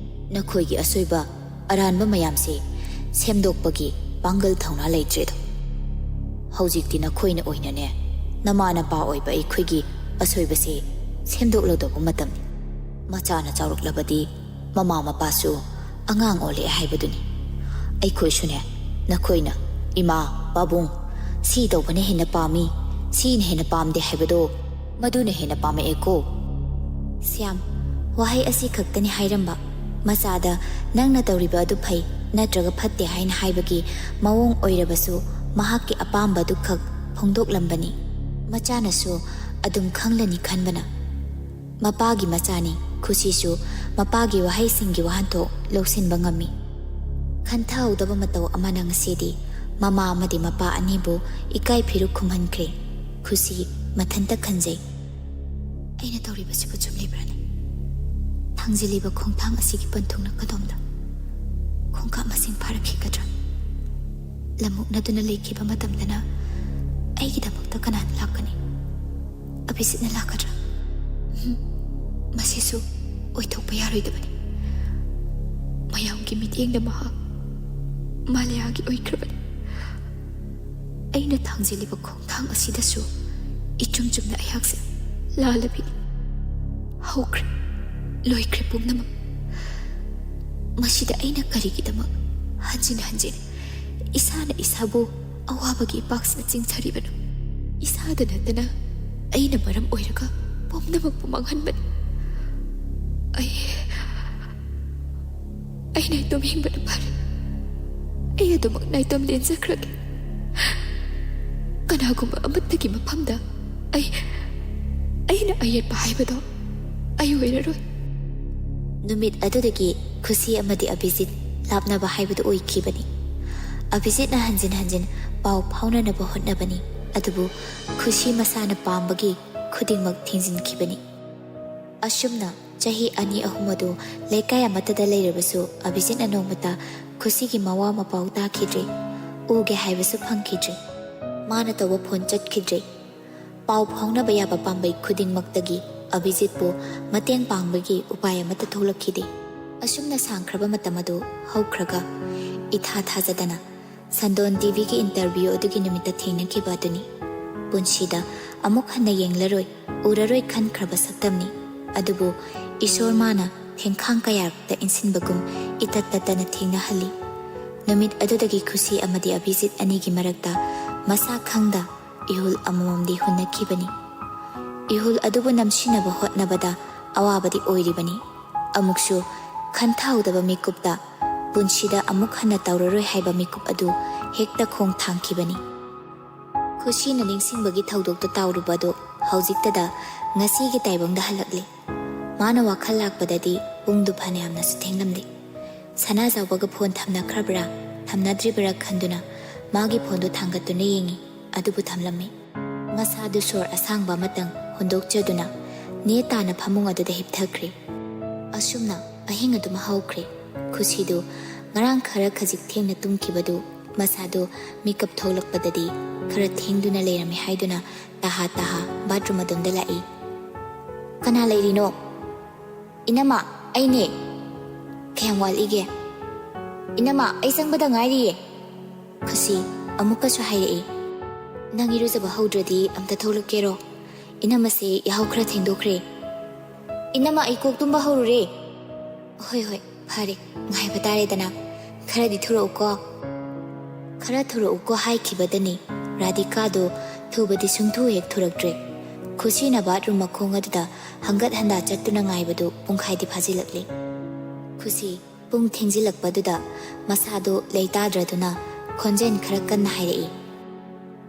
ꯅꯈꯣꯏꯒꯤ ꯑꯁꯣꯏꯕ ꯑꯔꯥꯟꯕ ꯃꯌꯥꯝꯁꯦ ꯁꯦꯝꯗꯣꯛꯄꯒꯤ ꯄꯥꯡꯒꯜ ꯊꯧꯅꯥ ꯂꯩꯇ꯭ꯔꯦꯗꯣ꯫ ꯍꯧꯖꯤꯛꯇꯤ ꯅꯈꯣꯏꯅ ꯑꯣꯏꯅꯅꯦ, ꯅꯃꯥ ꯅꯄꯥ ꯑꯣꯏꯕ ꯑꯩꯈꯣꯏꯒꯤ ꯑꯁꯣꯏꯕꯁꯦ ꯁꯦꯝꯗꯣꯛꯂꯗꯧꯕ ꯃꯇꯝꯅꯤ꯫ ꯃꯆꯥꯅ ꯆꯥꯎꯔꯛꯂꯕꯗꯤ ꯃꯃꯥ ꯃꯄꯥꯁꯨ ꯑꯉꯥꯡ ꯑꯣꯜꯂꯛꯑꯦ ꯍꯥꯏꯕꯗꯨꯅꯤ꯫ ꯑꯩꯈꯣꯏꯁꯨꯅꯦ, ꯅꯈꯣꯏꯅ ꯏꯃꯥ, ꯄꯥꯕꯨꯡ, ꯁꯤ ꯇꯧꯕꯅ ꯍꯦꯟꯅ ꯄꯥꯝꯃꯤ, ꯁꯤꯅ ꯍꯦꯟꯅ ꯄꯥꯝꯗꯦ ꯍꯥꯏꯕꯗꯣ, ꯃꯗꯨꯅ ꯍꯦꯟꯅ ꯄꯥꯝꯃꯛꯑꯦꯀꯣ꯫ ꯁ꯭ꯌꯥꯝ, ꯋꯥꯍꯩ ꯑꯁꯤ ꯈꯛꯇꯅꯤ ꯍꯥꯏꯔꯝꯕ꯫ ꯃꯆꯥꯗ ꯅꯪꯅ ꯇꯧꯔꯤꯕ ꯑꯗꯨ ꯐꯩ ꯅꯠꯇ꯭ꯔꯒ ꯐꯠꯇꯦ ꯍꯥꯏꯅ ꯍꯥꯏꯕꯒꯤ ꯃꯑꯣꯡ ꯑꯣꯏꯔꯕꯁꯨ, ꯃꯍꯥꯛꯀꯤ ꯑꯄꯥꯝꯕ ꯑꯗꯨꯈꯛ ꯐꯣꯡꯗꯣꯛꯂꯝꯕꯅꯤ꯫ ꯃꯆꯥꯅꯁꯨ ꯑꯗꯨꯝ ꯈꯪꯂꯅꯤ ꯈꯟꯕꯅ꯫ ꯃꯄꯥꯒꯤ ꯃꯆꯥꯅꯤ꯫ ꯈꯨꯁꯤꯁꯨ ꯃꯄꯥꯒꯤ ꯋꯥꯍꯩꯁꯤꯡꯒꯤ ꯋꯥꯍꯟꯊꯣꯛ ꯂꯧꯁꯤꯟꯕ ꯉꯝꯃꯤ꯫ ꯈꯟꯊꯍꯧꯗꯕ ꯃꯇꯧ ꯑꯃꯅ ꯉꯁꯤꯗꯤ ꯃꯃꯥ ꯑꯃꯗꯤ ꯃꯄꯥ ꯑꯅꯤꯕꯨ ꯏꯀꯥꯏ ꯐꯤꯔꯨꯛ ꯈꯨꯝꯍꯟꯈ꯭ꯔꯦ꯫ ꯈꯨꯁꯤ ꯃꯊꯟꯇ ꯈꯟꯖꯩ, "ꯑꯩꯅ ꯇꯧꯔꯤꯕꯁꯤꯕꯨ ꯆꯨꯝꯂꯤꯕ꯭ꯔꯥꯅꯦ? ꯊꯥꯡꯖꯤꯜꯂꯤꯕ ꯈꯣꯡꯊꯥꯡ ꯑꯁꯤꯒꯤ ꯄꯟꯊꯨꯡꯅ ꯀꯗꯣꯝꯗ? ꯈꯣꯡꯀꯥꯞ ꯃꯁꯤꯡ ꯐꯥꯔꯛꯈꯤꯒꯗ꯭ꯔꯥ? ꯂꯝꯃꯨꯛꯅꯗꯨꯅ ꯂꯩꯈꯤꯕ ꯃꯇꯝꯗꯅ ꯑꯩꯒꯤꯗꯃꯛꯇ ꯀꯅꯥꯅ ꯂꯥꯛꯀꯅꯤ? ꯑꯚꯤꯖꯤꯠꯅ ꯂꯥꯛꯀꯗ꯭ꯔꯥ? ꯎꯝ, ꯃꯁꯤꯁꯨ ꯑꯣꯏꯊꯣꯛꯄ ꯌꯥꯔꯣꯏꯗꯕꯅꯤ꯫ ꯃꯌꯥꯝꯒꯤ ꯃꯤꯠꯌꯦꯡꯗ ꯃꯍꯥꯛ ꯃꯥꯂꯌꯥꯒꯤ ꯑꯣꯏꯈ꯭ꯔꯕꯅꯤ꯫ ꯑꯩꯅ ꯊꯥꯡꯖꯤꯜꯂꯤꯕ ꯈꯣꯡꯊꯥꯡ ꯑꯁꯤꯗꯁꯨ ꯏꯆꯨꯝ ꯆꯨꯝꯅ ꯑꯩꯍꯥꯛꯁꯦ ꯂꯥꯜꯂꯕꯤꯅꯤ꯫ ꯍꯧꯈ꯭ꯔꯦ, ꯂꯣꯏꯈ꯭ꯔꯦ ꯄꯨꯝꯅꯃꯛ꯫ ꯃꯁꯤꯗ ꯑꯩꯅ ꯀꯔꯤꯒꯤꯗꯃꯛ ꯍꯟꯖꯤꯟ ꯍꯟꯖꯤꯟ ꯏꯁꯥꯅ ꯏꯁꯥꯕꯨ ꯑꯋꯥꯕꯒꯤ ꯏꯄꯥꯛꯁꯤꯗ ꯆꯤꯡꯊꯔꯤꯕꯅꯣ? ꯏꯁꯥꯗ ꯅꯠꯇꯅ ꯑꯩꯅ ꯃꯔꯝ ꯑꯣꯏꯔꯒ ꯄꯨꯝꯅꯃꯛꯄꯨ ꯃꯥꯡꯍꯟꯕꯅꯤ꯫ ꯑꯩ, ꯑꯩ ꯅꯥꯏꯇꯣꯝ ꯍꯤꯡꯕꯅ ꯐꯔꯦ꯫ ꯑꯩ ꯑꯗꯨꯃꯛ ꯅꯥꯏꯇꯣꯝ ꯂꯦꯟꯖꯈ꯭ꯔꯒꯦ꯫ ꯀꯅꯥꯒꯨꯝꯕ ꯑꯃꯠꯇꯒꯤ ꯃꯐꯝꯗ ꯑꯩ, ꯑꯩꯅ ꯑꯌꯦꯠꯄ ꯍꯥꯏꯕꯗꯣ ꯑꯩ ꯑꯣꯏꯔꯔꯣꯏ꯫" ꯅꯨꯃꯤꯠ ꯑꯗꯨꯗꯒꯤ ꯈꯨꯁꯤ ꯑꯃꯗꯤ ꯑꯚꯤꯖꯤꯠ ꯂꯥꯞꯅꯕ ꯍꯥꯏꯕꯗꯨ ꯑꯣꯏꯈꯤꯕꯅꯤ꯫ ꯑꯚꯤꯖꯤꯠꯅ ꯍꯟꯖꯤꯟ ꯍꯟꯖꯤꯟ ꯄꯥꯎ ꯐꯥꯎꯅꯅꯕ ꯍꯣꯠꯅꯕꯅꯤ, ꯑꯗꯨꯕꯨ ꯈꯨꯁꯤ ꯃꯁꯥꯅ ꯄꯥꯝꯕꯒꯤ ꯈꯨꯗꯤꯡꯃꯛ ꯊꯤꯡꯖꯤꯟꯈꯤꯕꯅꯤ꯫ ꯑꯁꯨꯝꯅ ꯆꯍꯤ ꯑꯅꯤ ꯑꯍꯨꯝ ꯑꯗꯨ ꯂꯩꯀꯥꯏ ꯑꯃꯠꯇꯗ ꯂꯩꯔꯕꯁꯨ, ꯑꯚꯤꯖꯤꯠꯅ ꯅꯣꯡꯃꯇ ꯈꯨꯁꯤꯒꯤ ꯃꯋꯥ ꯃꯄꯥꯎ ꯇꯥꯈꯤꯗ꯭ꯔꯦ꯫ ꯎꯒꯦ ꯍꯥꯏꯕꯁꯨ ꯐꯪꯈꯤꯗ꯭ꯔꯦ꯫ ꯃꯥꯅ ꯇꯧꯕ ꯐꯣꯟ ꯆꯠꯈꯤꯗ꯭ꯔꯦ꯫ ꯄꯥꯎ ꯐꯥꯎꯅꯕ ꯌꯥꯕ ꯄꯥꯝꯕꯩ ꯈꯨꯗꯤꯡꯃꯛꯇꯒꯤ ꯑꯚꯤꯖꯤꯠꯄꯨ ꯃꯇꯦꯡ ꯄꯥꯡꯕꯒꯤ ꯎꯄꯥꯏ ꯑꯃꯠꯇ ꯊꯣꯛꯂꯛꯈꯤꯗꯦ꯫ ꯑꯁꯨꯝꯅ ꯁꯥꯡꯈ꯭ꯔꯕ ꯃꯇꯝ ꯑꯗꯨ ꯍꯧꯈ꯭ꯔꯒ, ꯏꯊꯥ ꯊꯥꯖꯗꯅ ꯁꯟꯗꯣꯟ ꯇꯤꯚꯤꯒꯤ ꯏꯟꯇꯔꯚ꯭ꯌꯨ ꯑꯗꯨꯒꯤ ꯅꯨꯃꯤꯠꯇ ꯊꯦꯡꯅꯈꯤꯕ ꯑꯗꯨꯅꯤ꯫ ꯄꯨꯟꯁꯤꯗ ꯑꯃꯨꯛ ꯍꯟꯅ ꯌꯦꯡꯂꯔꯣꯏ, ꯎꯔꯔꯣꯏ ꯈꯟꯈ꯭ꯔꯕ ꯁꯛꯇꯝꯅꯤ꯫ ꯑꯗꯨꯕꯨ ꯏꯁꯣꯔ ꯃꯥꯅ ꯊꯦꯡꯈꯥꯡ ꯀꯌꯥꯔꯛꯇ ꯏꯟꯁꯤꯟꯕꯒꯨꯝ ꯏꯇꯠ ꯇꯠꯇꯅ ꯊꯦꯡꯅꯍꯜꯂꯤ꯫ ꯅꯨꯃꯤꯠ ꯑꯗꯨꯗꯒꯤ ꯈꯨꯁꯤ ꯑꯃꯗꯤ ꯑꯚꯤꯖꯤꯠ ꯑꯅꯤꯒꯤ ꯃꯔꯛꯇ ꯃꯁꯥ ꯈꯪꯗ ꯏꯍꯨꯜ ꯑꯃꯃꯝꯗꯤ ꯍꯨꯟꯅꯈꯤꯕꯅꯤ꯫ ꯏꯍꯨꯜ ꯑꯗꯨꯕꯨ ꯅꯝꯁꯤꯟꯅꯕ ꯍꯣꯠꯅꯕꯗ ꯑꯋꯥꯕꯗꯤ ꯑꯣꯏꯔꯤꯕꯅꯤ꯫ ꯑꯃꯨꯛꯁꯨ ꯈꯟꯊꯍꯧꯗꯕ ꯃꯤꯀꯨꯞꯇ ꯄꯨꯟꯁꯤꯗ ꯑꯃꯨꯛ ꯍꯟꯅ ꯇꯧꯔꯔꯣꯏ ꯍꯥꯏꯕ ꯃꯤꯀꯨꯞ ꯑꯗꯨ ꯍꯦꯛꯇ ꯈꯣꯡ ꯊꯥꯡꯈꯤꯕꯅꯤ꯫ ꯈꯨꯁꯤꯅ ꯅꯤꯡꯁꯤꯡꯕꯒꯤ ꯊꯧꯗꯣꯛꯇ ꯇꯥꯎꯔꯨꯕ ꯑꯗꯨ ꯍꯧꯖꯤꯛꯇꯗ ꯉꯁꯤꯒꯤ ꯇꯥꯏꯕꯪꯗ ꯍꯜꯂꯛꯂꯤ꯫ ꯃꯥꯅ ꯋꯥꯈꯜ ꯂꯥꯛꯄꯗꯗꯤ ꯄꯨꯡꯗꯨ ꯐꯅꯌꯥꯝꯅꯁꯨ ꯊꯦꯡꯂꯝꯂꯦ꯫ ꯁꯅꯥꯖꯥꯎꯕꯒ ꯐꯣꯟ ꯊꯝꯅꯈ꯭ꯔꯕ꯭ꯔꯥ, ꯊꯝꯅꯗ꯭ꯔꯤꯕ꯭ꯔꯥ ꯈꯟꯗꯨꯅ ꯃꯥꯒꯤ ꯐꯣꯟꯗꯨ ꯊꯥꯡꯒꯠꯇꯨꯅ ꯌꯦꯡꯉꯤ꯫ ꯑꯗꯨꯕꯨ ꯊꯝꯂꯝꯃꯤ꯫ ꯃꯁꯥꯗꯨ ꯁꯣꯔ ꯑꯁꯥꯡꯕ ꯑꯃꯇꯪ ꯍꯣꯟꯗꯣꯛꯆꯗꯨꯅ ꯅꯦ ꯇꯥꯅ ꯐꯃꯨꯡ ꯑꯗꯨꯗ ꯍꯤꯞꯊꯈ꯭ꯔꯦ꯫ ꯑꯁꯨꯝꯅ ꯑꯍꯤꯡ ꯑꯗꯨꯃ ꯍꯧꯈ꯭ꯔꯦ꯫ ꯈꯨꯁꯤꯗꯨ ꯉꯔꯥꯡ ꯈꯔ ꯈꯖꯤꯛ ꯊꯦꯡꯅ ꯇꯨꯝꯈꯤꯕꯗꯨ ꯃꯁꯥꯗꯨ ꯃꯤꯀꯞ ꯊꯣꯛꯂꯛꯄꯗꯗꯤ ꯈꯔ ꯊꯦꯡꯗꯨꯅ ꯂꯩꯔꯝꯃꯤ ꯍꯥꯏꯗꯨꯅ ꯇꯍꯥ ꯇꯍꯥ ꯕꯥꯠꯔꯨꯝ ꯑꯗꯣꯝꯗ ꯂꯥꯛꯏ꯫ "ꯀꯅꯥ ꯂꯩꯔꯤꯅꯣ?" "ꯏꯅꯝꯃ, ꯑꯩꯅꯦ꯫ ꯀꯌꯥꯝ ꯋꯥꯠꯂꯤꯒꯦ?" "ꯏꯅꯝꯃ, ꯑꯩ ꯆꯪꯕꯗ ꯉꯥꯏꯔꯤꯌꯦ꯫" ꯈꯨꯁꯤ ꯑꯃꯨꯛꯀꯁꯨ ꯍꯥꯏꯔꯛꯏ꯫ "ꯅꯪ ꯏꯔꯨꯖꯕ ꯍꯧꯗ꯭ꯔꯗꯤ ꯑꯝꯇ ꯊꯣꯛꯂꯛꯀꯦꯔꯣ? ꯏꯅꯝꯃꯁꯦ ꯌꯥꯍꯧ ꯈꯔ ꯊꯦꯡꯗꯣꯛꯈ꯭ꯔꯦ꯫" "ꯏꯅꯝꯃ, ꯑꯩ ꯀꯣꯛ ꯇꯨꯝꯕ ꯍꯧꯔꯨꯔꯦ꯫" "ꯍꯣꯏ, ꯍꯣꯏ, ꯐꯔꯦ, ꯉꯥꯏꯕ ꯇꯥꯔꯦꯗꯅ꯫ ꯈꯔꯗꯤ ꯊꯨꯔꯛꯎꯀꯣ꯫" "ꯈꯔ ꯊꯨꯔꯛꯎꯀꯣ" ꯍꯥꯏꯈꯤꯕꯗꯅꯤ ꯔꯥꯙꯤꯀꯥꯗꯨ ꯊꯨꯕꯗꯤ ꯁꯨꯡꯊꯨ ꯍꯦꯛ ꯊꯨꯔꯛꯇ꯭ꯔꯦ꯫ ꯈꯨꯁꯤꯅ ꯕꯥꯠꯔꯨꯝ ꯃꯈꯣꯡ ꯑꯗꯨꯗ ꯍꯪꯒꯠ ꯍꯟꯗꯥ ꯆꯠꯇꯨꯅ ꯉꯥꯏꯕꯗꯨ ꯄꯨꯡꯈꯥꯏꯗꯤ ꯐꯥꯖꯤꯜꯂꯛꯂꯦ꯫ ꯈꯨꯁꯤ ꯄꯨꯡ ꯊꯦꯡꯖꯤꯜꯂꯛꯄꯗꯨꯗ ꯃꯁꯥꯗꯨ ꯂꯩꯇꯥꯗ꯭ꯔꯗꯨꯅ ꯈꯣꯟꯖꯦꯜ ꯈꯔ ꯀꯟꯅ ꯍꯥꯏꯔꯛꯏ,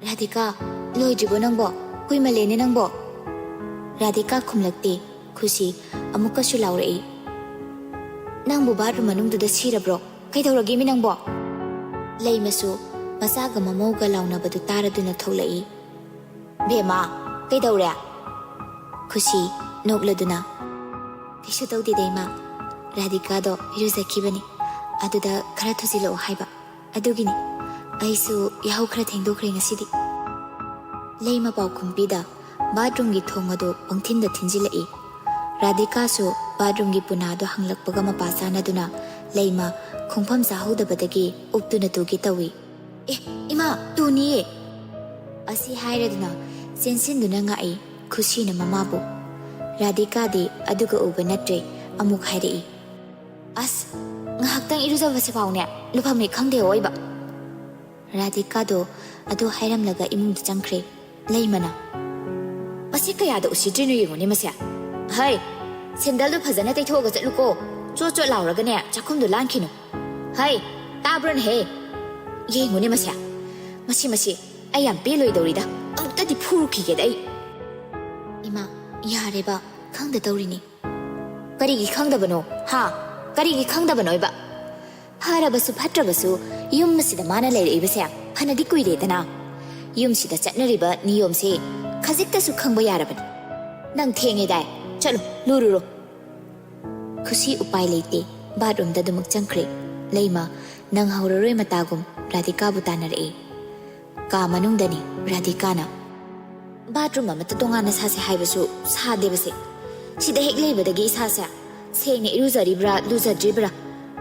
"ꯔꯥꯙꯤꯀꯥ, ꯂꯣꯏꯗ꯭ꯔꯤꯕꯣ ꯅꯪꯕꯣ? ꯀꯨꯏꯃꯜꯂꯦꯅꯦ ꯅꯪꯕꯣ꯫" ꯔꯥꯙꯤꯀꯥ ꯈꯨꯝꯂꯛꯇꯦ꯫ ꯈꯨꯁꯤ ꯑꯃꯨꯛꯀꯁꯨ ꯂꯥꯎꯔꯛꯏ, "ꯅꯪꯕꯨ ꯕꯥꯠꯔꯨꯝ ꯃꯅꯨꯡꯗꯨꯗ ꯁꯤꯔꯕ꯭ꯔꯣ? ꯀꯩꯗꯧꯔꯒꯦꯃꯤ ꯅꯪꯕꯣ?" ꯂꯩꯃꯁꯨ ꯃꯆꯥꯒ ꯃꯃꯧꯒ ꯂꯥꯎꯅꯕꯗꯨ ꯇꯥꯔꯗꯨꯅ ꯊꯣꯛꯂꯛꯏ꯫ "ꯕꯦꯝꯃ, ꯀꯩꯗꯧꯔꯦ?" ꯈꯨꯁꯤ ꯅꯣꯛꯂꯗꯨꯅ, "ꯀꯩꯁꯨ ꯇꯧꯗꯦꯗ ꯏꯃꯥ, ꯔꯥꯙꯤꯀꯥꯗꯣ ꯏꯔꯨꯖꯈꯤꯕꯅꯤ, ꯑꯗꯨꯗ ꯈꯔ ꯊꯨꯖꯤꯜꯂꯛꯑꯣ ꯍꯥꯏꯕ, ꯑꯗꯨꯒꯤꯅꯤ꯫ ꯑꯩꯁꯨ ꯌꯥꯍꯧ ꯈꯔ ꯊꯦꯡꯗꯣꯛꯈ꯭ꯔꯦ ꯉꯁꯤꯗꯤ꯫" ꯂꯩꯃ ꯄꯥꯎꯈꯨꯝ ꯄꯤꯗ ꯕꯥꯠꯔꯨꯝꯒꯤ ꯊꯣꯡ ꯑꯗꯨ ꯄꯪꯊꯤꯟꯗ ꯊꯤꯟꯖꯤꯜꯂꯛꯏ꯫ ꯔꯥꯙꯤꯀꯥꯁꯨ ꯕꯥꯠꯔꯨꯝꯒꯤ ꯄꯨꯅꯥꯗꯣ ꯍꯪꯂꯛꯄꯒ ꯃꯄꯥ ꯆꯥꯅꯗꯨꯅ ꯂꯩꯃ ꯈꯣꯡꯐꯝ ꯆꯥꯍꯧꯗꯕꯗꯒꯤ ꯎꯞꯇꯨꯅ ꯇꯨꯒꯦ ꯇꯧꯏ꯫ "ꯑꯦ, ꯏꯃꯥ, ꯇꯨꯅꯤꯌꯦ!" ꯑꯁꯤ ꯍꯥꯏꯔꯗꯨꯅ ꯆꯦꯟꯁꯤꯟꯗꯨꯅ ꯉꯥꯛꯏ ꯈꯨꯁꯤꯅ ꯃꯃꯥꯕꯨ꯫ ꯔꯥꯙꯤꯀꯥꯗꯤ ꯑꯗꯨꯒ ꯎꯕ ꯅꯠꯇ꯭ꯔꯦ, ꯑꯃꯨꯛ ꯍꯥꯏꯔꯛꯏ, "ꯑꯁ, ꯉꯥꯏꯍꯥꯛꯇꯪ ꯏꯔꯨꯖꯕꯁꯤ ꯐꯥꯎꯅꯦ ꯂꯨꯐꯝ ꯍꯦꯛ ꯈꯪꯗꯦ ꯑꯣꯏꯕ!" ꯔꯥꯙꯤꯀꯥꯗꯣ ꯑꯗꯨ ꯍꯥꯏꯔꯝꯂꯒ ꯏꯃꯨꯡꯗ ꯆꯪꯈ꯭ꯔꯦ꯫ ꯂꯩꯃꯅ, "ꯃꯁꯤ ꯀꯌꯥꯗ ꯎꯁꯤꯠꯇ꯭ꯔꯤꯅꯣ ꯌꯦꯡꯉꯨꯅꯦ ꯃꯁꯦ꯫ ꯍꯩ, ꯁꯦꯟꯗꯜꯗꯣ ꯐꯖꯅ ꯇꯩꯊꯣꯛꯑꯒ ꯆꯠꯂꯨꯀꯣ꯫ ꯆꯣꯠ ꯆꯣꯠ ꯂꯥꯎꯔꯒꯅꯦ ꯆꯥꯛꯈꯨꯝꯗꯣ ꯂꯥꯟꯈꯤꯅꯨ꯫ ꯍꯩ, ꯇꯥꯕ꯭ꯔꯣꯅꯦꯍꯦ? ꯌꯦꯡꯉꯨꯅꯦ ꯃꯁꯦ꯫ ꯃꯁꯤ, ꯃꯁꯤ, ꯑꯩ ꯌꯥꯝ ꯄꯦꯜꯂꯣꯏꯗꯧꯔꯤꯗ꯫ ꯑꯃꯨꯛꯇꯗꯤ ꯐꯨꯔꯨꯈꯤꯒꯦꯗ ꯑꯩ꯫" "ꯏꯃꯥ, ꯌꯥꯔꯦꯕ, ꯈꯪꯗ ꯇꯧꯔꯤꯅꯤ꯫" "ꯀꯔꯤꯒꯤ ꯈꯪꯗꯕꯅꯣ? ꯍꯥ? ꯀꯔꯤꯒꯤ ꯈꯪꯗꯕꯅꯣꯏꯕ? ꯐꯔꯕꯁꯨ ꯐꯠꯇ꯭ꯔꯕꯁꯨ ꯌꯨꯝ ꯑꯁꯤꯗ ꯃꯥꯅ ꯂꯩꯔꯛꯏꯕꯁꯦ ꯐꯅꯗꯤ ꯀꯨꯏꯔꯦꯗꯅ꯫ ꯌꯨꯝꯁꯤꯗ ꯆꯠꯅꯔꯤꯕ ꯅꯤꯌꯣꯝꯁꯦ ꯈꯖꯤꯛꯇꯁꯨ ꯈꯪꯕ ꯌꯥꯔꯕꯅꯤ꯫ ꯅꯪ ꯊꯦꯡꯉꯦꯗꯥꯏ? ꯆꯠꯂꯨ, ꯂꯨꯔꯨꯔꯣ꯫" ꯈꯨꯁꯤ ꯎꯄꯥꯏ ꯂꯩꯇꯦ, ꯕꯥꯠꯔꯨꯝꯗ ꯑꯗꯨꯃꯛ ꯆꯪꯈ꯭ꯔꯦ꯫ ꯂꯩꯃ ꯅꯪꯍꯧꯔꯔꯣꯏ ꯃꯇꯥꯒꯨꯝ ꯔꯥꯙꯤꯀꯥꯕꯨ ꯇꯥꯟꯅꯔꯛꯏ꯫ ꯀꯥ ꯃꯅꯨꯡꯗꯅꯤ ꯔꯥꯙꯤꯀꯥꯅ꯫ "ꯕꯥꯠꯔꯨꯝ ꯑꯃꯠꯇ ꯇꯣꯉꯥꯟꯅ ꯁꯥꯁꯦ ꯍꯥꯏꯕꯁꯨ ꯁꯥꯗꯦꯕꯁꯦ꯫ ꯁꯤꯗ ꯍꯦꯛ ꯂꯩꯕꯗꯒꯤ ꯏꯁꯥꯁꯦ ꯁꯦꯡꯅ ꯏꯔꯨꯖꯔꯤꯕ꯭ꯔꯥ ꯂꯨꯖꯗ꯭ꯔꯤꯕ꯭ꯔꯥ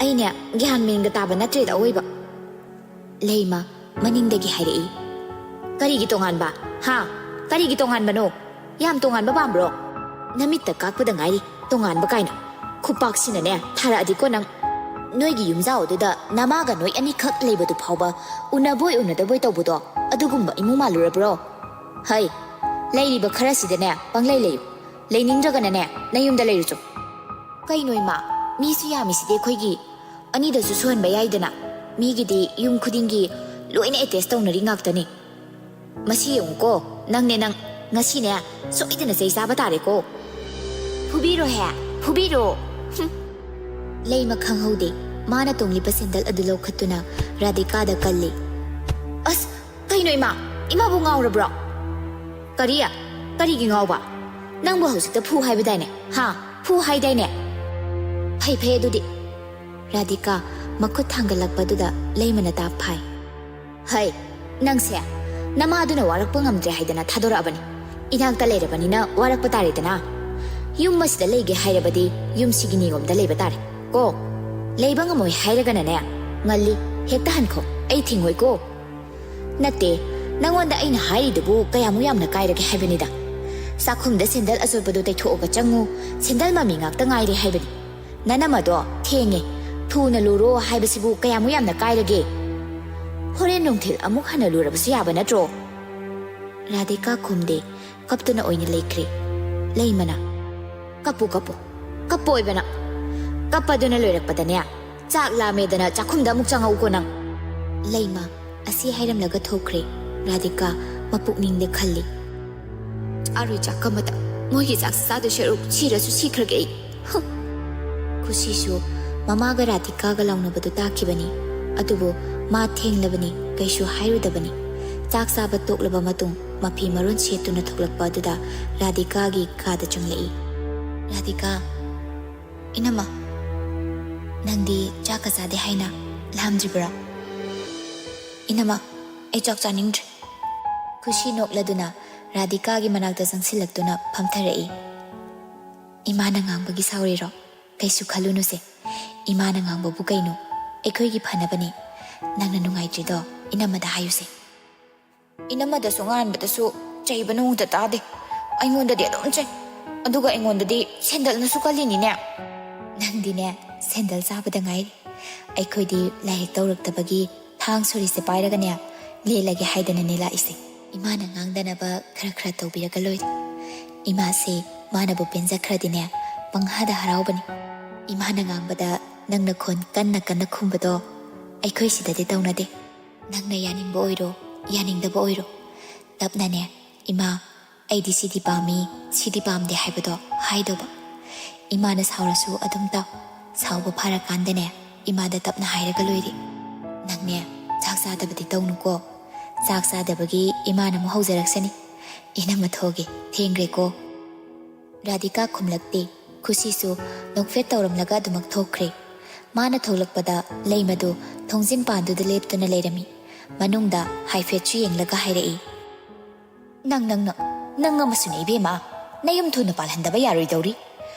ꯑꯩꯅꯦ ꯒ꯭ꯌꯥꯟ ꯃꯦꯟꯒ ꯇꯥꯕ ꯅꯠꯇ꯭ꯔꯦꯗ ꯑꯑꯣꯏꯕ꯫" ꯂꯩꯃ ꯃꯅꯤꯡꯗꯒꯤ ꯍꯥꯏꯔꯛꯏ, "ꯀꯔꯤꯒꯤ ꯇꯣꯉꯥꯟꯕ? ꯍꯥ? ꯀꯔꯤꯒꯤ ꯇꯣꯉꯥꯟꯕꯅꯣ? ꯌꯥꯝ ꯇꯣꯉꯥꯟꯕ ꯄꯥꯝꯕ꯭ꯔꯣ? ꯅꯃꯤꯠꯇ ꯀꯥꯛꯄꯗ ꯉꯥꯏꯔꯤ ꯇꯣꯉꯥꯟꯕ ꯀꯥꯏꯅ꯫ ꯈꯨꯄꯥꯛꯁꯤꯅꯅꯦ ꯊꯥꯔꯛꯑꯗꯤꯀꯣ ꯅꯪ꯫ ꯅꯣꯏꯒꯤ ꯌꯨꯝꯖꯥꯎ ꯑꯗꯨꯗ ꯅꯃꯥꯒ ꯅꯣꯏ ꯑꯅꯤꯈꯛ ꯂꯩꯕꯗꯨ ꯐꯥꯎꯕ ꯎꯅꯕꯣꯏ ꯎꯅꯗꯕꯣꯏ ꯇꯧꯕꯗꯣ ꯑꯗꯨꯒꯨꯝꯕ ꯏꯃꯨꯡ ꯃꯥꯜꯂꯨꯔꯕ꯭ꯔꯣ? ꯍꯩ, ꯂꯩꯔꯤꯕ ꯈꯔꯁꯤꯗꯅꯦ ꯄꯪꯂꯩ ꯂꯩꯌꯨ꯫ ꯂꯩꯅꯤꯡꯗ꯭ꯔꯒꯅꯅꯦ ꯅꯌꯨꯝꯗ ꯂꯩꯔꯨꯆꯣ꯫" "ꯀꯩꯅꯣ ꯏꯃꯥ, ꯃꯤꯁꯨ ꯌꯥꯝꯃꯤꯁꯤꯗꯤ ꯑꯩꯈꯣꯏꯒꯤ꯫ ꯑꯅꯤꯗꯁꯨ ꯁꯨꯍꯟꯕ ꯌꯥꯏꯗꯅ꯫ ꯃꯤꯒꯤꯗꯤ ꯌꯨꯝ ꯈꯨꯗꯤꯡꯒꯤ ꯂꯣꯏꯅ ꯑꯦꯇꯦꯁ ꯇꯧꯅꯔꯤ ꯉꯥꯛꯇꯅꯤ꯫ ꯃꯁꯤ ꯌꯦꯡꯉꯨꯀꯣ, ꯅꯪꯅꯦ ꯅꯪ, ꯉꯁꯤꯅꯦ ꯁꯣꯏꯗꯅ ꯆꯩ ꯆꯥꯕ ꯇꯥꯔꯦꯀꯣ꯫ ꯐꯨꯕꯤꯔꯣꯍꯦ, ꯐꯨꯕꯤꯔꯣ꯫" ꯍꯨꯝ꯫ ꯂꯩꯃ ꯈꯪꯍꯧꯗꯦ, ꯃꯥꯅ ꯇꯣꯡꯂꯤꯕ ꯁꯦꯟꯗꯜ ꯑꯗꯨ ꯂꯧꯈꯠꯇꯨꯅ ꯔꯥꯙꯤꯀꯥꯗ ꯀꯜꯂꯤ꯫ "ꯑꯁ, ꯀꯩꯅꯣ ꯏꯃꯥ? ꯏꯃꯥꯕꯨ ꯉꯥꯎꯔꯕ꯭ꯔꯣ?" "ꯀꯔꯤ? ꯀꯔꯤꯒꯤ ꯉꯥꯎꯕ? ꯅꯪꯕꯨ ꯍꯧꯖꯤꯛꯇ ꯐꯨ ꯍꯥꯏꯕꯗꯥꯏꯅꯦ? ꯍꯥ? ꯐꯨ ꯍꯥꯏꯗꯥꯏꯅꯦ?" "ꯐꯩ, ꯐꯩ ꯑꯗꯨꯗꯤ꯫" ꯔꯥꯙꯤꯀꯥ ꯃꯈꯨꯠ ꯊꯥꯡꯒꯠꯂꯛꯄꯗꯨꯗ ꯂꯩꯃꯅ ꯗꯥꯛ ꯐꯥꯏ꯫ "ꯍꯩ, ꯅꯪꯁꯦ ꯅꯃꯥꯗꯨꯅ ꯋꯥꯔꯛꯄ ꯉꯝꯗ꯭ꯔꯦ ꯍꯥꯏꯗꯅ ꯊꯥꯗꯣꯔꯛꯑꯕꯅꯤ꯫ ꯏꯅꯥꯛꯇ ꯂꯩꯔꯕꯅꯤꯅ ꯋꯥꯔꯛꯄ ꯇꯥꯔꯦꯗꯅ꯫ ꯌꯨꯝ ꯑꯁꯤꯗ ꯂꯩꯒꯦ ꯍꯥꯏꯔꯕꯗꯤ ꯌꯨꯝꯁꯤꯒꯤ ꯅꯤꯌꯣꯝꯗ ꯂꯩꯕ ꯇꯥꯔꯦ ꯀꯣ꯫ ꯂꯩꯕ ꯉꯝꯃꯣꯏ ꯍꯥꯏꯔꯒꯅꯅꯦ, ꯉꯜꯂꯤ, ꯍꯦꯛꯇ ꯍꯟꯈꯣ, ꯑꯩ ꯊꯤꯡꯉꯣꯏꯀꯣ꯫ ꯅꯠꯇꯦ, ꯅꯪꯉꯣꯟꯗ ꯑꯩꯅ ꯍꯥꯏꯔꯤꯗꯨꯕꯨ ꯀꯌꯥꯃꯨꯛ ꯌꯥꯝꯅ ꯀꯥꯏꯔꯒꯦ ꯍꯥꯏꯕꯅꯤꯗ꯫ ꯆꯥꯛꯈꯨꯝꯗ ꯁꯦꯟꯗꯜ ꯑꯆꯣꯠꯄꯗꯨ ꯇꯩꯊꯣꯛꯑꯒ ꯆꯪꯉꯨ, ꯁꯦꯟꯗꯜ ꯃꯃꯤ ꯉꯥꯛꯇ ꯉꯥꯏꯔꯦ ꯍꯥꯏꯕꯅꯤ꯫ ꯅꯅꯝꯃꯗꯣ ꯊꯦꯡꯉꯦ, ꯊꯨꯅ ꯂꯨꯔꯣ ꯍꯥꯏꯕꯁꯤꯕꯨ ꯀꯌꯥꯃꯨꯛ ꯌꯥꯝꯅ ꯀꯥꯏꯔꯒꯦ? ꯍꯣꯔꯦꯟ ꯅꯨꯡꯊꯤꯜ ꯑꯃꯨꯛ ꯍꯟꯅ ꯂꯨꯔꯕꯁꯨ ꯌꯥꯕ ꯅꯠꯇ꯭ꯔꯣ? ꯔꯥꯙꯤꯀꯥ ꯈꯨꯝꯗꯦ, ꯀꯞꯇꯨꯅ ꯑꯣꯏꯅ ꯂꯩꯈ꯭ꯔꯦ꯫ ꯂꯩꯃꯅ, "ꯀꯞꯄꯨ, ꯀꯞꯄꯨ, ꯀꯞꯄ ꯑꯣꯏꯕꯅ꯫ ꯀꯞꯄꯗꯨꯅ ꯂꯣꯏꯔꯛꯄꯗꯅꯦ, ꯆꯥꯛ ꯂꯥꯝꯃꯦꯗꯅ ꯆꯥꯛꯈꯨꯝꯗ ꯑꯃꯨꯛ ꯆꯪꯉꯛꯎꯀꯣ ꯅꯪ꯫" ꯂꯩꯃ ꯑꯁꯤ ꯍꯥꯏꯔꯝꯂꯒ ꯊꯣꯛꯈ꯭ꯔꯦ꯫ ꯔꯥꯙꯤꯀꯥ ꯃꯄꯨꯛꯅꯤꯡꯗ ꯈꯜꯂꯤ, "ꯆꯥꯔꯣꯏ ꯆꯥꯛ ꯑꯃꯇ꯫ ꯃꯣꯏꯒꯤ ꯆꯥꯛ ꯆꯥꯗꯣꯏ ꯁꯔꯨꯛ ꯁꯤꯔꯁꯨ ꯁꯤꯈ꯭ꯔꯒꯦ ꯑꯩ꯫" ꯍꯨꯝ꯫ ꯈꯨꯁꯤꯁꯨ ꯃꯃꯥꯒ ꯔꯥꯙꯤꯀꯥꯒ ꯂꯥꯎꯅꯕꯗꯨ ꯇꯥꯈꯤꯕꯅꯤ꯫ ꯑꯗꯨꯕꯨ ꯃꯥ ꯊꯦꯡꯂꯕꯅꯤ, ꯀꯩꯁꯨ ꯍꯥꯏꯔꯨꯗꯕꯅꯤ꯫ ꯆꯥꯛ ꯆꯥꯕ ꯇꯣꯛꯂꯕ ꯃꯇꯨꯡ ꯃꯐꯤ ꯃꯔꯣꯟ ꯁꯦꯠꯇꯨꯅ ꯊꯣꯛꯂꯛꯄ ꯑꯗꯨꯗ ꯔꯥꯙꯤꯀꯥꯒꯤ ꯀꯥꯗ ꯆꯪꯂꯛꯏ꯫ "ꯔꯥꯙꯤꯀꯥ, ꯏꯅꯝꯃ, ꯅꯪꯗꯤ ꯆꯥꯛꯀ ꯆꯥꯗꯦ ꯍꯥꯏꯅ? ꯂꯥꯝꯗ꯭ꯔꯤꯕ꯭ꯔꯥ?" "ꯏꯅꯝꯃ, ꯑꯩ ꯆꯥꯛ ꯆꯥꯅꯤꯡꯗ꯭ꯔꯦ꯫" ꯈꯨꯁꯤ ꯅꯣꯛꯂꯗꯨꯅ ꯔꯥꯙꯤꯀꯥꯒꯤ ꯃꯅꯥꯛꯇ ꯆꯪꯁꯤꯜꯂꯛꯇꯨꯅ ꯐꯝꯊꯔꯛꯏ꯫ "ꯏꯃꯥꯅ ꯉꯥꯡꯕꯒꯤ ꯁꯥꯎꯔꯤꯔꯣ? ꯀꯩꯁꯨ ꯈꯜꯂꯨꯅꯨꯁꯦ꯫ ꯏꯃꯥꯅ ꯉꯥꯡꯕꯕꯨ ꯀꯩꯅꯣ? ꯑꯩꯈꯣꯏꯒꯤ ꯐꯅꯕꯅꯦ꯫ ꯅꯪꯅ ꯅꯨꯡꯉꯥꯏꯇ꯭ꯔꯤꯗꯣ ꯏꯅꯝꯃꯗ ꯍꯥꯏꯌꯨꯁꯦ꯫" "ꯏꯅꯝꯃꯗꯁꯨ ꯉꯥꯟꯕꯗꯁꯨ ꯆꯩꯕ ꯅꯣꯡꯇ ꯇꯥꯗꯦ꯫ ꯑꯩꯉꯣꯟꯗꯗꯤ ꯑꯗꯨꯝ ꯆꯩ꯫ ꯑꯗꯨꯒ ꯑꯩꯉꯣꯟꯗꯗꯤ ꯁꯦꯟꯗꯜꯅꯁꯨ ꯀꯜꯂꯤꯅꯤꯅꯦ꯫" "ꯅꯪꯗꯤꯅꯦ, ꯁꯦꯟꯗꯜ ꯆꯥꯕꯗ ꯉꯥꯏꯔꯤ꯫ ꯑꯩꯈꯣꯏꯗꯤ ꯂꯥꯏꯔꯤꯛ ꯇꯧꯔꯛꯇꯕꯒꯤ ꯊꯥꯡ ꯁꯣꯔꯤꯁꯦ ꯄꯥꯏꯔꯒꯅꯦ, ꯂꯦꯜꯂꯒꯦ ꯍꯥꯏꯗꯅꯅꯦ ꯂꯥꯛꯏꯁꯦ꯫ ꯏꯃꯥꯅ ꯉꯥꯡꯗꯅꯕ ꯈꯔ ꯈꯔ ꯇꯧꯕꯤꯔꯒ ꯂꯣꯏꯔꯦ꯫ ꯏꯃꯥꯁꯦ ꯃꯥꯅꯕꯨ ꯄꯦꯟꯖꯈ꯭ꯔꯗꯤꯅꯦ, ꯄꯪꯍꯥꯗ ꯍꯔꯥꯎꯕꯅꯤ꯫ ꯏꯃꯥꯅ ꯉꯥꯡꯕꯗ ꯅꯪꯅ ꯈꯣꯟ ꯀꯟꯅ ꯀꯟꯅ ꯈꯨꯝꯕꯗꯣ ꯑꯩꯈꯣꯏ ꯁꯤꯗꯗꯤ ꯇꯧꯅꯗꯦ꯫ ꯅꯪꯅ ꯌꯥꯅꯤꯡꯕ ꯑꯣꯏꯔꯣ, ꯌꯥꯅꯤꯡꯗꯕ ꯑꯣꯏꯔꯣ, ꯇꯞꯅꯅꯦ, 'ꯏꯃꯥ, ꯑꯩꯗꯤ ꯁꯤꯗꯤ ꯄꯥꯝꯃꯤ, ꯁꯤꯗꯤ ꯄꯥꯝꯗꯦ' ꯍꯥꯏꯕꯗꯣ ꯍꯥꯏꯗꯧꯕ꯫ ꯏꯃꯥꯅ ꯁꯥꯎꯔꯁꯨ ꯑꯗꯨꯝ ꯇꯥꯎ꯫ ꯁꯥꯎꯕ ꯐꯔꯀꯥꯟꯗꯅꯦ, ꯏꯃꯥꯗ ꯇꯞꯅ ꯍꯥꯏꯔꯒ ꯂꯣꯏꯔꯦ꯫ ꯅꯪꯅꯦ, ꯆꯥꯛ ꯆꯥꯗꯕꯗꯤ ꯇꯧꯅꯨꯀꯣ꯫ ꯆꯥꯛ ꯆꯥꯗꯕꯒꯤ ꯏꯃꯥꯅ ꯑꯃꯨꯛ ꯍꯧꯖꯔꯛꯁꯅꯤ꯫ ꯏꯅꯝꯃ ꯊꯣꯛꯑꯒꯦ, ꯊꯦꯡꯈ꯭ꯔꯦꯀꯣ꯫" ꯔꯥꯙꯤꯀꯥ ꯈꯨꯝꯂꯛꯇꯦ꯫ ꯈꯨꯁꯤꯁꯨ ꯅꯣꯛꯐꯦꯠ ꯇꯧꯔꯝꯂꯒ ꯑꯗꯨꯃꯛ ꯊꯣꯛꯈ꯭ꯔꯦ꯫ ꯃꯥꯅ ꯊꯣꯛꯂꯛꯄꯗ ꯂꯩꯃꯗꯨ ꯊꯣꯡꯖꯤꯟ ꯄꯥꯟꯗꯨꯗ ꯂꯦꯞꯇꯨꯅ ꯂꯩꯔꯝꯃꯤ꯫ ꯃꯅꯨꯡꯗ ꯍꯥꯏꯐꯦꯠꯁꯨ ꯌꯦꯡꯂꯒ ꯍꯥꯏꯔꯛꯏ, "ꯅꯪ, ꯅꯪ, ꯅꯪ, ꯅꯪ ꯑꯃꯁꯨꯅꯦ ꯏꯕꯦꯝꯃ, ꯅꯌꯨꯝ ꯊꯨꯅ ꯄꯥꯜꯍꯟꯗꯕ ꯌꯥꯔꯣꯏꯗꯧꯔꯤ꯫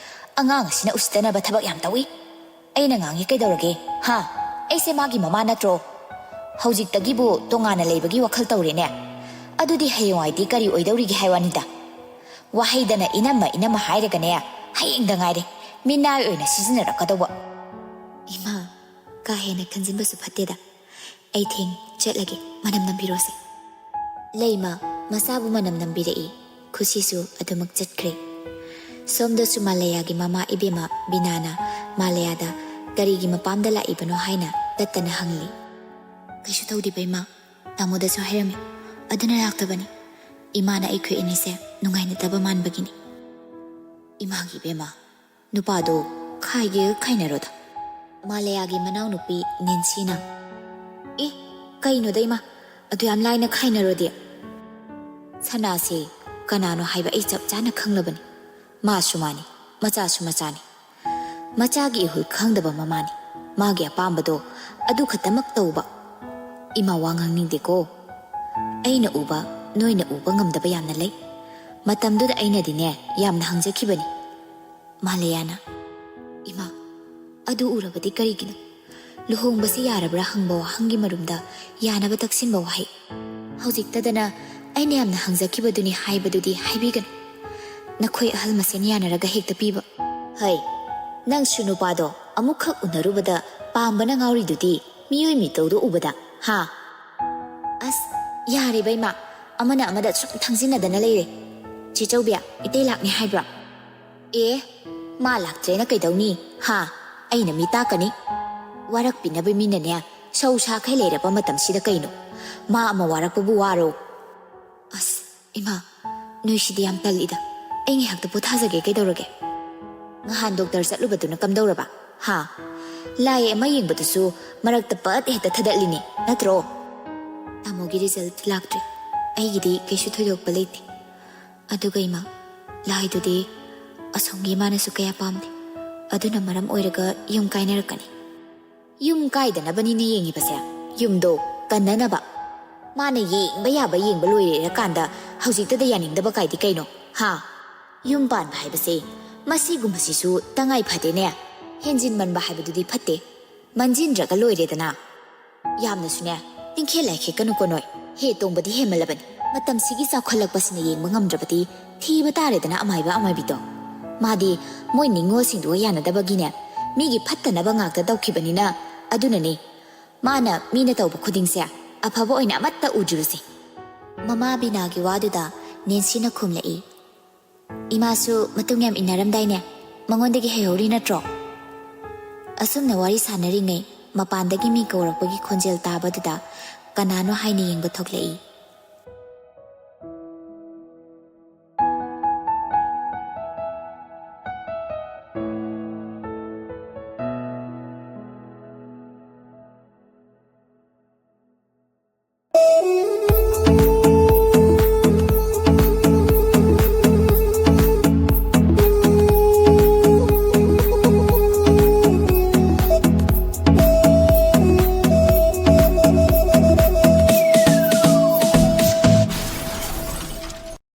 ꯑꯉꯥꯡ ꯑꯁꯤꯅ ꯎꯁꯤꯠꯇꯅꯕ ꯊꯕꯛ ꯌꯥꯝ ꯇꯧꯏ꯫ ꯑꯩꯅ ꯉꯥꯡꯉꯤ ꯀꯩꯗꯧꯔꯒꯦ? ꯍꯥ? ꯑꯩꯁꯦ ꯃꯥꯒꯤ ꯃꯃꯥ ꯅꯠꯇ꯭ꯔꯣ? ꯍꯧꯖꯤꯛꯇꯒꯤꯕꯨ ꯇꯣꯉꯥꯟꯅ ꯂꯩꯕꯒꯤ ꯋꯥꯈꯜ ꯇꯧꯔꯦꯅꯦ꯫ ꯑꯗꯨꯗꯤ ꯍꯌꯦꯡꯋꯥꯏꯗꯤ ꯀꯔꯤ ꯑꯣꯏꯗꯧꯔꯤꯒꯦ ꯍꯥꯏ ꯋꯥꯅꯤꯗ꯫ ꯋꯥꯍꯩꯗꯅ ꯏꯅꯝꯃ ꯏꯅꯝꯃ ꯍꯥꯏꯔꯒꯅꯦ, ꯍꯌꯦꯡꯗ ꯉꯥꯏꯔꯦ ꯃꯤꯅꯥꯏ ꯑꯣꯏꯅ ꯁꯤꯖꯤꯟꯅꯔꯛꯀꯗꯧꯕ꯫ ꯏꯃꯥ, ꯀꯥ ꯍꯦꯟꯅ ꯈꯟꯖꯤꯟꯕꯁꯨ ꯐꯠꯇꯦꯗ꯫ ꯑꯩ ꯊꯦꯡ ꯆꯠꯂꯒꯦ, ꯃꯅꯝ ꯅꯝꯕꯤꯔꯣꯁꯦ꯫ ꯂꯩꯃ ꯃꯆꯥꯕꯨ ꯃꯅꯝ ꯅꯝꯕꯤꯔꯛꯏ꯫ ꯈꯨꯁꯤꯁꯨ ꯑꯗꯨꯃꯛ ꯆꯠꯈ꯭ꯔꯦ꯫ ꯁꯣꯝꯗꯁꯨ ꯃꯥꯂꯌꯥꯒꯤ ꯃꯃꯥ ꯏꯕꯦꯝꯃ ꯕꯤꯅꯥꯅ ꯃꯥꯂꯌꯥꯗ ꯀꯔꯤꯒꯤ ꯃꯄꯥꯝꯗ ꯂꯥꯛꯏꯕꯅꯣ ꯍꯥꯏꯅ ꯇꯠꯇꯅ ꯍꯪꯂꯤ꯫ "ꯀꯩꯁꯨ ꯇꯧꯗꯦ ꯕꯦꯝꯃ, ꯇꯥꯃꯣꯗꯁꯨ ꯍꯥꯏꯔꯝꯃꯤ, ꯑꯗꯨꯅ ꯂꯥꯛꯇꯕꯅꯤ꯫ ꯏꯃꯥꯅ ꯑꯩꯈꯣꯏ ꯑꯅꯤꯁꯦ ꯅꯨꯡꯉꯥꯏꯅꯗꯕ ꯃꯥꯟꯕꯒꯤꯅꯤ꯫" ꯏꯃꯥꯒꯤ ꯏꯕꯦꯝꯃ, ꯅꯨꯄꯥꯗꯣ ꯈꯥꯏꯒꯦ ꯈꯥꯏꯅꯔꯣꯗ꯫ ꯃꯥꯂꯌꯥꯒꯤ ꯃꯅꯥꯎꯅꯨꯄꯤ ꯅꯦꯟꯁꯤꯅ, "ꯑꯦ, ꯀꯩꯅꯣꯗ ꯏꯃꯥ, ꯑꯗꯨ ꯌꯥꯝ ꯂꯥꯏꯅ ꯈꯥꯏꯅꯔꯣꯗꯤ?" ꯁꯅꯥꯁꯦ ꯀꯅꯥꯅꯣ ꯍꯥꯏꯕ ꯑꯩ ꯆꯞ ꯆꯥꯅ ꯈꯪꯂꯕꯅꯤ꯫ ꯃꯥꯁꯨ ꯃꯥꯅꯤ, ꯃꯆꯥꯁꯨ ꯃꯆꯥꯅꯤ꯫ ꯃꯆꯥꯒꯤ ꯏꯍꯨꯜ ꯈꯪꯗꯕ ꯃꯃꯥꯅꯤ꯫ ꯃꯥꯒꯤ ꯑꯄꯥꯝꯕꯗꯣ ꯑꯗꯨ ꯈꯛꯇꯃꯛ ꯇꯧꯕ꯫ ꯏꯃꯥ, ꯋꯥ ꯉꯥꯡꯅꯤꯡꯗꯦꯀꯣ꯫ ꯑꯩꯅ ꯎꯕ, ꯅꯣꯏꯅ ꯎꯕ ꯉꯝꯗꯕ ꯌꯥꯝꯅ ꯂꯩ꯫ ꯃꯇꯝꯗꯨꯗ ꯑꯩꯅꯗꯤꯅꯦ, ꯌꯥꯝꯅ ꯍꯪꯖꯈꯤꯕꯅꯤ꯫ ꯃꯥꯂꯌꯥꯅ, "ꯏꯃꯥ, ꯑꯗꯨ ꯎꯔꯕꯗꯤ ꯀꯔꯤꯒꯤꯅꯣ? ꯂꯨꯍꯣꯡꯕꯁꯤ ꯌꯥꯔꯕ꯭ꯔꯥ ꯍꯪꯕ ꯋꯥꯍꯪꯒꯤ ꯃꯔꯨꯝꯗ ꯌꯥꯅꯕ ꯇꯛꯁꯤꯟꯕ ꯋꯥꯍꯩ꯫ ꯍꯧꯖꯤꯛꯇꯗꯅ ꯑꯩꯅ ꯌꯥꯝꯅ ꯍꯪꯖꯈꯤꯕꯗꯨꯅꯤ ꯍꯥꯏꯕꯗꯨꯗꯤ ꯍꯥꯏꯕꯤꯒꯅꯨ꯫ ꯅꯈꯣꯏ ꯑꯍꯜ ꯃꯁꯦꯟ ꯌꯥꯅꯔꯒ ꯍꯦꯛꯇ ꯄꯤꯕ꯫" ꯍꯩ, ꯅꯪꯁꯨ ꯅꯨꯄꯥꯗꯣ ꯑꯃꯨꯛꯈꯛ ꯎꯅꯔꯨꯕꯗ ꯄꯥꯝꯕꯅ ꯉꯥꯎꯔꯤꯗꯨꯗꯤ, ꯃꯤꯑꯣꯏ ꯃꯤꯇꯧꯗꯣ ꯎꯕꯗ, ꯍꯥ? ꯑꯁ, ꯌꯥꯔꯦꯕ ꯏꯃꯥ, ꯑꯃꯅ ꯑꯃꯗ ꯁꯨꯝ ꯊꯪꯖꯤꯟꯅꯗꯅ ꯂꯩꯔꯦ꯫ ꯆꯦ ꯆꯧꯕꯤ, ꯏꯇꯩ ꯂꯥꯛꯅꯤ ꯍꯥꯏꯕ꯭ꯔꯣ? ꯑꯦ, ꯃꯥ ꯂꯥꯛꯇ꯭ꯔꯦꯅ ꯀꯩꯗꯧꯅꯤ? ꯍꯥ? ꯑꯩꯅ ꯃꯤ ꯇꯥꯛꯀꯅꯤ? ꯋꯥꯔꯛꯄꯤꯅꯕ ꯃꯤꯅꯅꯦ, ꯁꯧ ꯁꯥꯈꯩ ꯂꯩꯔꯕ ꯃꯇꯝꯁꯤꯗ ꯀꯩꯅꯣ? ꯃꯥ ꯑꯃ ꯋꯥꯔꯛꯄꯕꯨ ꯋꯥꯔꯣ? ꯑꯁ, ꯏꯃꯥ, ꯅꯣꯏꯁꯤꯗꯤ ꯌꯥꯝ ꯇꯜꯂꯤꯗ꯫ ꯑꯩ ꯉꯥꯏꯍꯥꯛꯇ ꯄꯣꯊꯥꯖꯒꯦ, ꯀꯩꯗꯧꯔꯒꯦ? ꯅꯍꯥꯟ ꯗꯣꯛꯇꯔ ꯆꯠꯂꯨꯕꯗꯨꯅ ꯀꯝꯗꯧꯔꯕ? ꯍꯥ? ꯂꯥꯏ ꯑꯃ ꯌꯦꯡꯕꯗꯨꯁꯨ ꯃꯔꯛꯇ ꯄꯠ ꯍꯦꯛꯇ ꯊꯗꯠꯂꯤꯅꯦ, ꯅꯠꯇ꯭ꯔꯣ? ꯇꯥꯃꯣꯒꯤ ꯔꯤꯖꯜꯠ ꯂꯥꯛꯇ꯭ꯔꯤ꯫ ꯑꯩꯒꯤꯗꯤ ꯀꯩꯁꯨ ꯊꯣꯏꯗꯣꯛꯄ ꯂꯩꯇꯦ꯫ ꯑꯗꯨꯒ ꯏꯃꯥ, ꯂꯥꯏꯗꯨꯗꯤ ꯑꯁꯣꯝꯒꯤ ꯏꯃꯥꯅꯁꯨ ꯀꯌꯥ ꯄꯥꯝꯗꯦ꯫ ꯑꯗꯨꯅ ꯃꯔꯝ ꯑꯣꯏꯔꯒ ꯌꯨꯝ ꯀꯥꯏꯅꯔꯛꯀꯅꯤ꯫ ꯌꯨꯝ ꯀꯥꯏꯗꯅꯕꯅꯤꯅ ꯌꯦꯡꯉꯤꯕꯁꯦ, ꯌꯨꯝꯗꯣ ꯀꯟꯅꯅꯕ꯫ ꯃꯥꯅ ꯌꯦꯡꯕ ꯌꯥꯕ ꯌꯦꯡꯕ ꯂꯣꯏꯔꯦꯔꯀꯥꯟꯗ ꯍꯧꯖꯤꯛꯇꯗ ꯌꯥꯅꯤꯡꯗꯕ ꯀꯥꯏꯗꯤ ꯀꯩꯅꯣ? ꯍꯥ? ꯌꯨꯝ ꯄꯥꯟꯕ ꯍꯥꯏꯕꯁꯦ ꯃꯁꯤꯒꯨꯝꯕꯁꯤꯁꯨ ꯇꯉꯥꯏ ꯐꯗꯦꯅꯦ꯫ ꯍꯦꯟꯖꯤꯟꯃꯟꯕ ꯍꯥꯏꯕꯗꯨꯗꯤ ꯐꯠꯇꯦ, ꯃꯟꯖꯤꯟꯗ꯭ꯔꯒ ꯂꯣꯏꯔꯦꯗꯅ꯫ ꯌꯥꯝꯅꯁꯨꯅꯦ ꯇꯤꯡꯈꯦꯜ ꯂꯥꯏꯈꯦꯛꯀꯅꯨꯀꯣ ꯅꯣꯏ꯫ ꯍꯦ ꯇꯣꯡꯕꯗꯤ ꯍꯦꯟꯃꯜꯂꯕꯅꯤ꯫ ꯃꯇꯝꯁꯤꯒꯤ ꯆꯥꯎꯈꯠꯂꯛꯄꯁꯤꯅ ꯌꯦꯡꯕ ꯉꯝꯗ꯭ꯔꯕꯗꯤ ꯊꯤꯕ ꯇꯥꯔꯦꯗꯅ ꯑꯃꯥꯏꯕ ꯑꯃꯥꯏꯕꯤꯗꯣ꯫ ꯃꯥꯗꯤ ꯃꯣꯏ ꯅꯤꯉꯣꯜꯁꯤꯡꯗꯨꯒ ꯌꯥꯅꯗꯕꯒꯤꯅꯦ, ꯃꯤꯒꯤ ꯐꯠꯇꯅꯕ ꯉꯥꯛꯇ ꯇꯧꯈꯤꯕꯅꯤꯅ꯫ ꯑꯗꯨꯅꯅꯤ ꯃꯥꯅ ꯃꯤꯅ ꯇꯧꯕ ꯈꯨꯗꯤꯡꯁꯦ ꯑꯐꯕ ꯑꯣꯏꯅ ꯑꯃꯠꯇ ꯎꯗ꯭ꯔꯤꯕꯁꯦ꯫ ꯃꯃꯥ ꯕꯤꯅꯥꯒꯤ ꯋꯥꯗꯨꯗ ꯅꯦꯟꯁꯤꯅ ꯈꯨꯝꯂꯛꯏ, "ꯏꯃꯥꯁꯨ ꯃꯇꯨꯡ ꯌꯥꯝ ꯏꯟꯅꯔꯝꯗꯥꯏꯅꯦ? ꯃꯉꯣꯟꯗꯒꯤ ꯍꯩꯍꯧꯔꯤ ꯅꯠꯇ꯭ꯔꯣ?" ꯑꯁꯨꯝꯅ ꯋꯥꯔꯤ ꯁꯥꯟꯅꯔꯤꯉꯩ ꯃꯄꯥꯟꯗꯒꯤ ꯃꯤ ꯀꯧꯔꯛꯄꯒꯤ ꯈꯣꯟꯖꯦꯜ ꯇꯥꯕꯗꯨꯗ ꯀꯅꯥꯅꯣ ꯍꯥꯏꯅ ꯌꯦꯡꯕ ꯊꯣꯛꯂꯛꯏ꯫